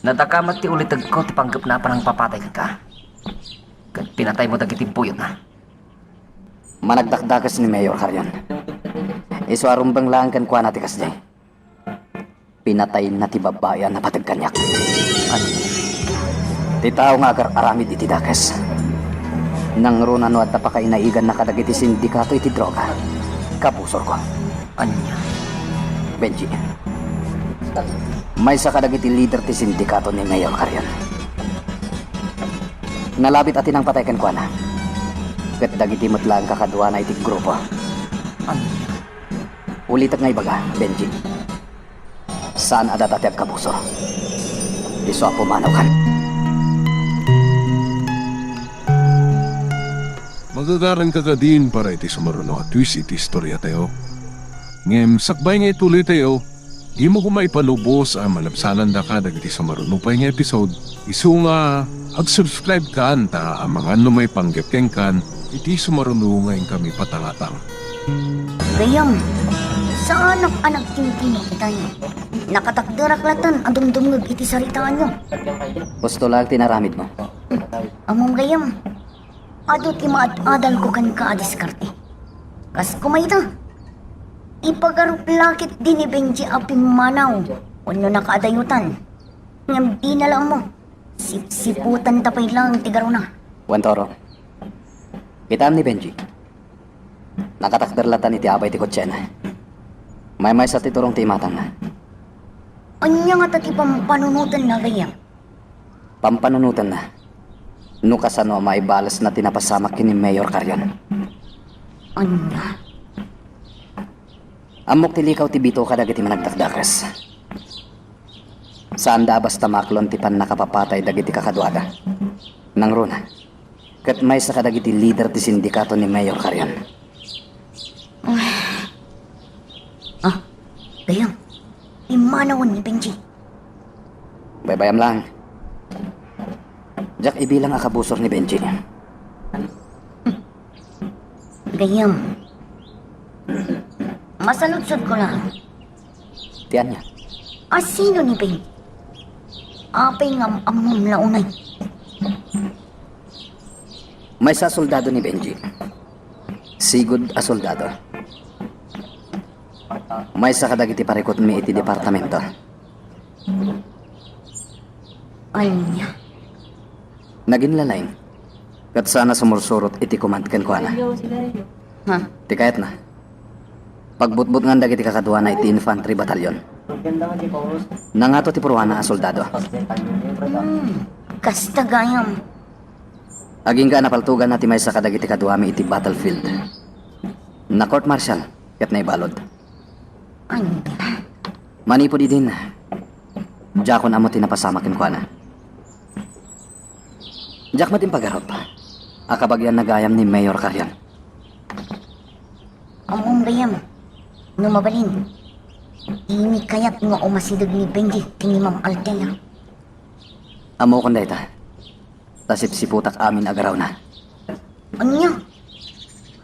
Nadakamat ti ulitegko ti panggepna a panangpapatay kenka. Ket pinataymo dagiti buyotna. Managdakdakes ni Mayor Carrion. Isu a rumbeng laeng kenkuana ti kasdiay. Pinatayna ti babbai a napateg kaniak. Ania? Ti tao nga agar-aramid iti dakes. Nangruna no adda pakainaiganna kadagiti sindikato iti droga, kabusorko. Ania? Benji, maysa kadagiti leader ti sindikato ni Mayor Carrion. Nalabit a ti nangpatay kenkuana. Ket dagiti met laeng kakaduana iti grupo. Ania? Ulitek nga ibaga, Benji. Saan a data ti agkabusor. Isu a pumanawkan. Magagaranka kadin para iti sumaruno a twist iti istoriatayo. Ngem sakbay nga ituloytayo, dimo koma ipalubos a malabsanandaka dagiti sumaruno pay nga episode. Isu nga, ag-subscribe kan ta amangan no maipanggep kenkan iti sumaruno nga inkami patangatang. Gayam, saanak a nagtintinik itay. Nakatakderak latten a dumdumngeg iti saritaanyo. Husto laeng ti inaramidmo. Ammom gayam, adu ti maad-adalko kenka a diskarte. Kas koma ita, ipagarup la ketdi ni Benji a pimmanaw wenno nakaadayotan. Ngem dina la ammo, sipsiputanta pay laeng ti garuna. Wen Toro, kitaem ni Benji. Nakatakder latta iti abay ti kotsena. Maymaysa ti turong ti imatangna. Ania ngata ti pampanunotenna gayam? Pampanunotenna no kasano a maibalesna ti napasamak ken ni Mayor Carrion. Ania? Ammok ti likaw ti bitoka dagiti managdakdakes. Saanda a basta maklon ti pannakapapatay dagiti kakaduada. Nangruna, ket maysa kadagiti leader ti sindikato ni Mayor Carrion. Ah, gayam, immanawen ni Benji. Baybayam laeng. Diak ibilang a kabusor ni Benji. Gayam, masaludsodko laeng. Ti ania? A sino ni Benji? Apay nga am-ammom la unay? Maysa a soldado ni Benji. Sigud a soldado. Maysa kadagiti parikutmi iti departamento. Ania? Naginlalaing. Ket saan a sumursurot iti command kenkuana. Ha? Ti kayatna, pagbutbutngan dagiti kakaduana iti infantry battalion. Nangato ti puruana a soldado. Hmm, kasta gayam. Agingga a napaltoganna ti maysa kadagiti kaduami iti battlefield. Na-court martial ket naibalud. Ania? Manipud idin, diakon ammo ti napasamak kenkuana. Diak met impagarup a kabagianna gayam ni Mayor Carrion. Ammom gayam, no mabalin, dimi kayat nga umasideg ni Benji ken ni Ma'am Althea. Ammokon dayta. Ta sipsiputak amin a garawna. Ania?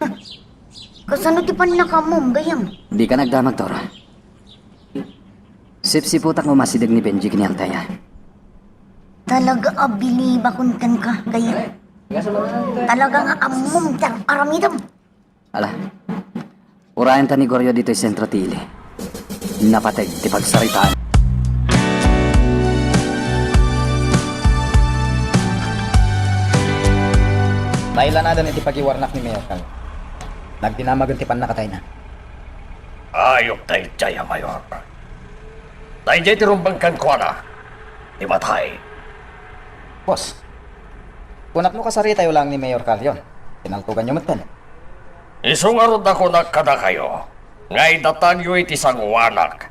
Huh. Kasano ti pannakaammom gayam? Dika nagdamag, Toro. Sipsiputak nga umasideg ni Benji ken ni Althea. Talaga a bilibakon kenka, gayam. Talaga nga ammom ti ar-aramidem. Ala, urayenta ni Goryo ditoy sentro ti ili. Napateg ti pagsaritaan. Nailanaden iti pagiwarnak ni Mayor Carrion. Nagdinamagen ti pannakatayna. Ayup daydiay a mayor. Daydiay ti rumbeng kenkuana, ti matay. Boss, kunak no kasaritayo laeng ni Mayor Carrion, pinaltoganyo metten. Isu ngarud a kunak kadakayo nga idatanyo iti sanguanak,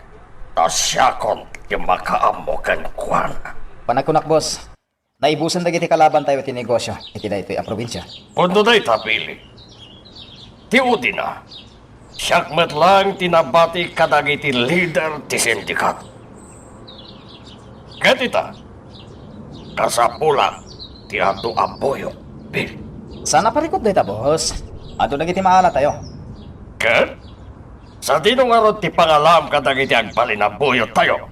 ta siakon ti makaammo kenkuana. Panagkunak, boss, naibusen dagiti kalabantayo ti negosio iti daytoy a probinsia. Pudno dayta, Billy. Ti udina, siak met laeng ti nabati kadagiti lider ti sindikat. Ket ita, kasapulak ti adu a buyok, Billy. Saan a parikut dayta, boss. Adu dagiti maalatayo. Ket Sadino ngarud ti pangalam kadagiti agbalin a buyottayo?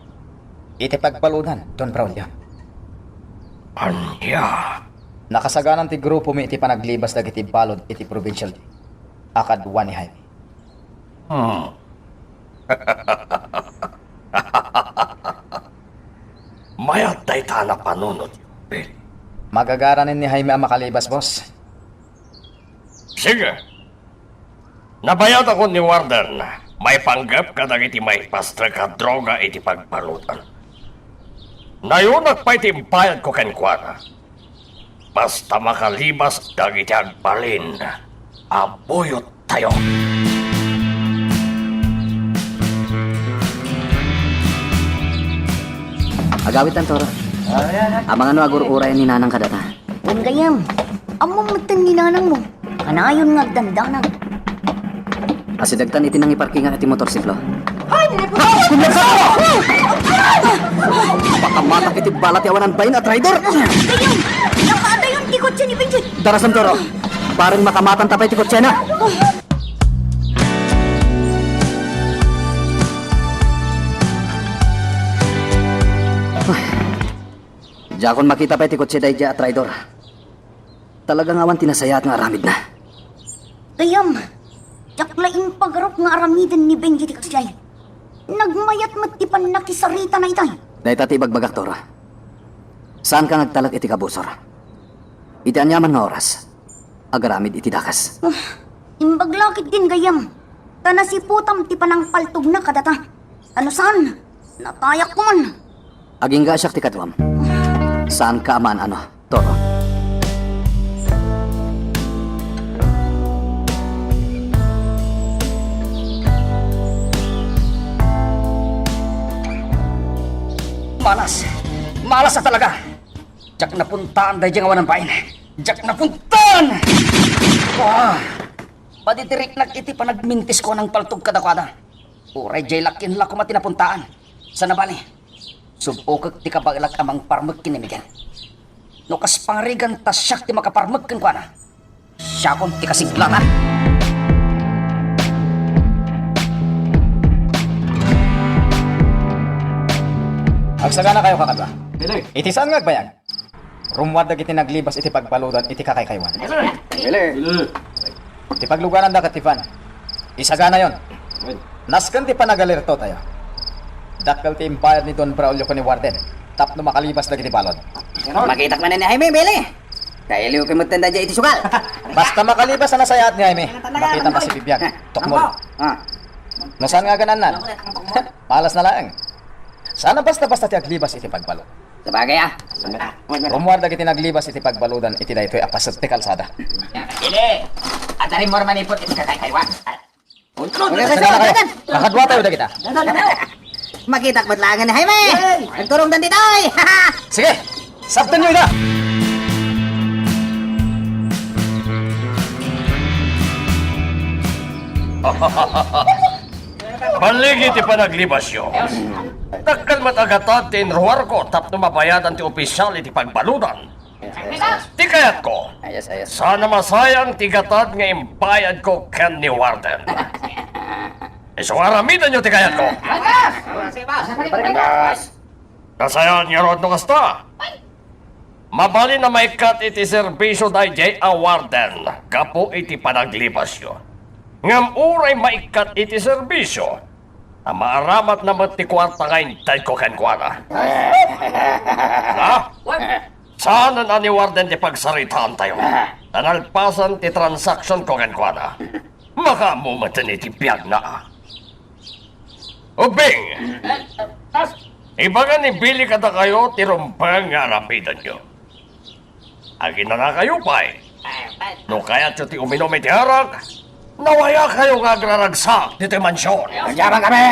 Iti pagbaludan, Don Braulio. Ania? Nakasaganan ti grupomi iti panaglibas dagiti balud iti provincial a kadua ni Jaime. Hmm. Mayat dayta a napanunotyo, Billy. Magagaranen ni Jaime a makalibas, boss. Sige. Nabayadakon ni Warden maipanggep kadagiti maipastrek a droga iti pagbaludan. Nayunak pay ti imbayadko kenkuana. Basta makalibas dagiti agbalin a buyottayo. Agawitan, Toro. Amangan no agur-uray ni Nanang kadata. Wen gayam, ammom metten ni Nanangmo. Kanayon nga agdandanag. Asidegtan iti nangiparkinga iti motorsiklo. Ay, dili po! Kumagsa! Pakamatak iti bala ti awanan bain a traidor! Dayon! Nakaadayon ti kotse ni Benji! Darasam, Toro! Bareng makamatan ta pay ti kotsena! Diakon makita pay ti kotse daydiay a traidor. Talaga nga awan ti nasayaat nga aramidna. Gayam, diak la impagarup nga aramiden ni Benji ti kasdiay. Nagmayat met ti pannakisaritana itay. Dayta ti ibagbagak, Toro. Saanka nga agtalek iti kabusor. Iti aniaman nga oras, agaramid iti dakes. Ah, imbag la ketdin gayam, ta nasiputam ti panangpaltogna kadata. Ano saan? Natayak ko man. Agingga siak ti kaduam. Saanka a maan-ano, Toro? Malas! Malas a talaga! Diak napuntaan daydiay nga awanan bain. Diak napuntaan! Ah! Padidiriknak iti panagmintis ko nang paltog kadakuada. Uray diay lakin la koma ti napuntaan. Sana bali, sub-okek ti kabaelak a mangparmek ken ni Miguel. No kas pangarigan ta siak ti makaparmek kenkuana, siakon ti kasiglatan. Agsaganakayo, kakadua. Dili. Iti saan nga agbayag? Rummuar dagiti naglibas iti pagbaludan iti kakaykaywan. Dili. Ti paglugananda ket ti van, isaganayon. Nasken ti panagalertotayo. Dakkel ti imbayad ni Don Braulio ken ni Warden tapno makalibas dagiti balud. Makitak manen ni Jaime, Billy. Kailiw ket metten daydiay iti sugal. Basta makalibas a nasayaat ni Jaime, makitam a sibibiag. Tukmol. Ah. No saan nga aganannan? Malas na laeng. Sana basta-basta ti aglibas iti pagbalud. Sabagay, ah. Rummuar dagiti naglibas iti pagbaludan iti daytoy a paset ti kalsada. Dili. Adda rimmuar manipud iti kakaykaywan. Kakadua tayo dagita. Makitak met laeng ni Jaime. Agturongdan ditoy. Sige, sabtenyo ida. Balligi ti panaglibasyo. Dakkel met a gatad ti inruarko tapno mabayadan ti opisial iti pagbaludan. Ti kayatko, sana masayang ti gatad nga imbayadko ken ni Warden. Isu nga aramidenyo ti kayatko. Nasayaat ngarud no kasta. Mabalin a maikkat iti serbisyo daydiay a Warden gapu iti panaglibasyo. Ngem uray maikkat iti serbisyo, a maaramatna met ti kuarta nga intedko kenkuana. Ha? Saanen a ni Warden ti pagsaritaantayo. Ta nalpasen ti transaksionko kenkuana. Makaammo metten iti biagna. Ubing! Ibaga ni Billy kadakayo ti rumbeng nga aramidenyo. Aginanakayo pay. No kayatyo ti uminum iti arak, nawayakayo nga agraragsak ditoy mansion. Agyaman kami!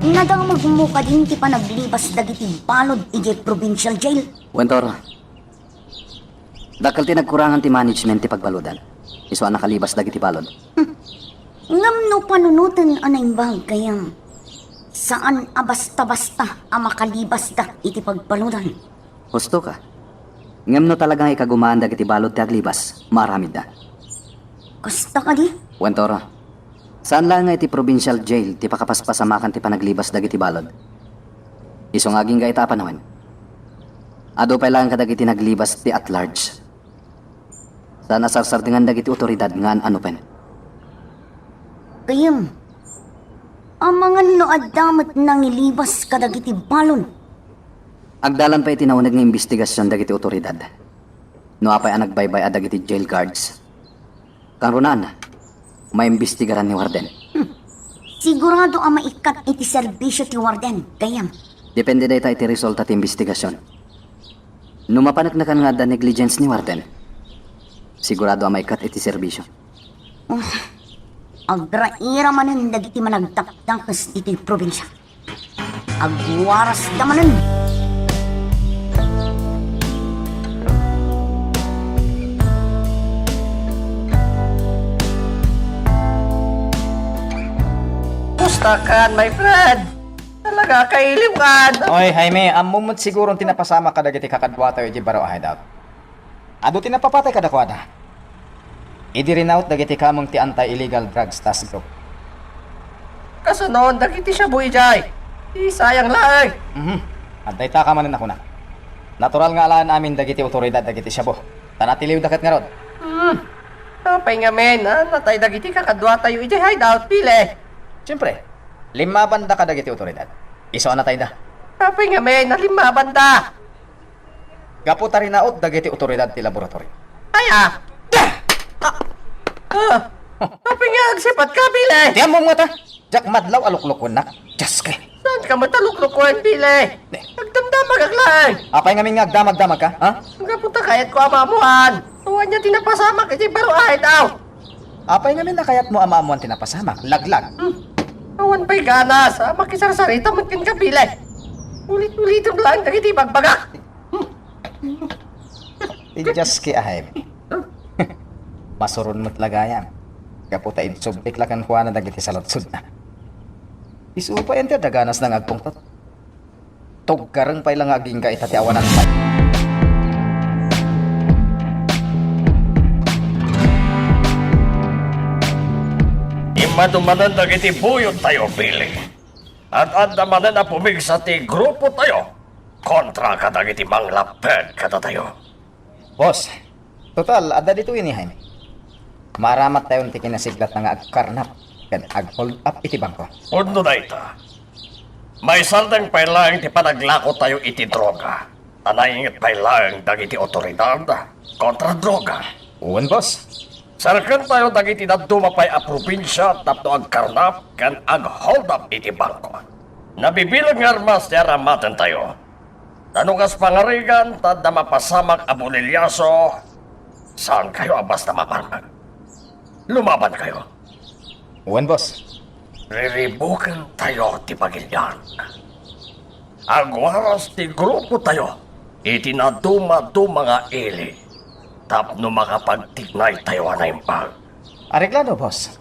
Nadamagmo kadin ti panaglibas dagiti balud idiay provincial jail? Wen, Toro. Dakkel ti nagkurangan ti management ti pagbaludan. Isu a nakalibas dagiti balud. Ngem no panunoten a naimbag gayam, saan a basta-basta a makalibasda iti pagbaludan. Husto ka. Ngem no talaga nga ikagumaan dagiti balud ti aglibas, maaramidda. Kasta kadi? Wen, Tora. Saan laeng nga iti provincial jail ti pakapaspasamakan ti panaglibas dagiti balud. Isu nga agingga ita a panawen, adu pay laeng kadagiti naglibas ti at large. Saan a sarsardengan dagiti otoridad nga an-anupen. Gayyem, amangan no adda met nangilibas kadagiti balud. Agdalan pay iti nauneg nga imbestigasion dagiti otoridad. No apay a nagbaybay-a dagiti jail guards, kangrunaan, maimbestigaran ni warden. Hmm. Sigurado a maikkat iti serbisio ti warden, gayyem. Depende dayta iti resulta ti imbestigasion. No mapaneknekan nga adda negligence ni warden, sigurado a maikkat iti serbisio. Oh, agraira manen dagiti managdakdakes ditoy probinsia. Agwarasda manen. Kumusta kan, my friend? Talaga, kailiw kan. Oy, Jaime, ammom met siguro ti napasamak kadagiti kakaduatayo iti baro a hideout. Adu ti napapatay kadakuada. Idi rinaut dagiti kameng ti Anti-Illegal Drugs Task Group. Kasano dagiti shabu idiay? Ti sayang laeng. Mhm. Adda ita ka manen a kuna. Natural nga alaen amin dagiti otoridad dagiti shabu. Ta natiliwda ket ngarud. Hmm. Apay ngamin a natay dagiti kakaduatayo idiay hideout, Billy? Siyempre, limmabanda kadagiti otoridad. Isu a natayda. Apay ngamin a limmabanda? Gapu ta rinaut dagiti otoridad ti laboratorio. Ay, ah! Ah! Ah! Apay nga agsipatka, Billy? Ti ammom ngata, diak madlaw a luklukuennak. Dios ko. Saanka met a luklukuen, Billy? Ne. Agdamdamagak laeng. Apay ngamin nga agdamagdamagka, ha? Gapu ta kayatko a maammoan no ania ti napasamak iti baro a hideout. Apay ngamin a kayatmo a maammoan ti napasamak, laglag? Hmm. Awan pay ganas a makisarsarita met kenka, Billy. Ulit-ulitem laeng dagiti ibagbagak. Ti Dios ki, Jaime. Masuron met la gayam. Gapu ta insublik la kenkuana dagiti saludsodna. Isu pay, enter da ganasna nga agpungtot. Tuggareng pay la nga agingga ita ti awanan pay. Immadu manen dagiti buyottayo, Billy. Ad-adda manen a pumigsa ti grupotayo kontra kadagiti manglapped kadatayo. Boss, total, adda ditoy ni Jaime. Maaramattayon ti kinasiglatna nga agkarnap ken ag-hold up iti bangko. Pudno dayta. Maisardeng pay laeng ti panaglakotayo iti droga, ta nainget pay laeng dagiti otoridad kontra droga. Wen, boss. Serkentayo dagiti dadduma pay a probinsia tapno agkarnap ken ag-hold up iti bangko. Nabibileg nga armas ti aramatentayo. Ta no kas pangarigan ta adda mapasamak a bolilyaso, saankayo a basta maparmek. Lumabankayo. Wen, boss. Riribukentayo ti pagilian. Agwaras ti grupotayo iti nadumaduma nga ili tapno makapagtiknaytayo a naimbag. Areglado, boss.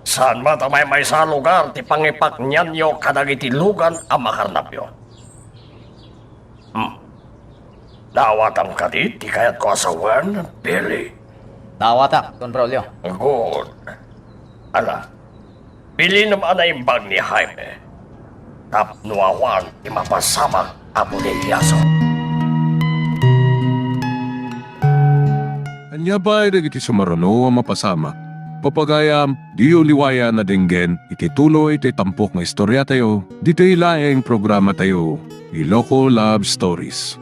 Saan met a maymaysa a lugar ti pangipaknianyo kadagiti lugan a makarnapyo? Hmm. Naawatam kadi ti kayatko a sawen, Billy? Naawatak, Don Braulio. Good. Ala, bilinem a naimbag ni Jaime tapno awan ti mapasamak a bolilyaso. Ania pay dagiti sumaruno a mapasamak? Pagayam, diyo liwayan a denggen iti tuloy ti tampok nga istoriatayo, ditoy laeng programatayo, Iloko Love Stories.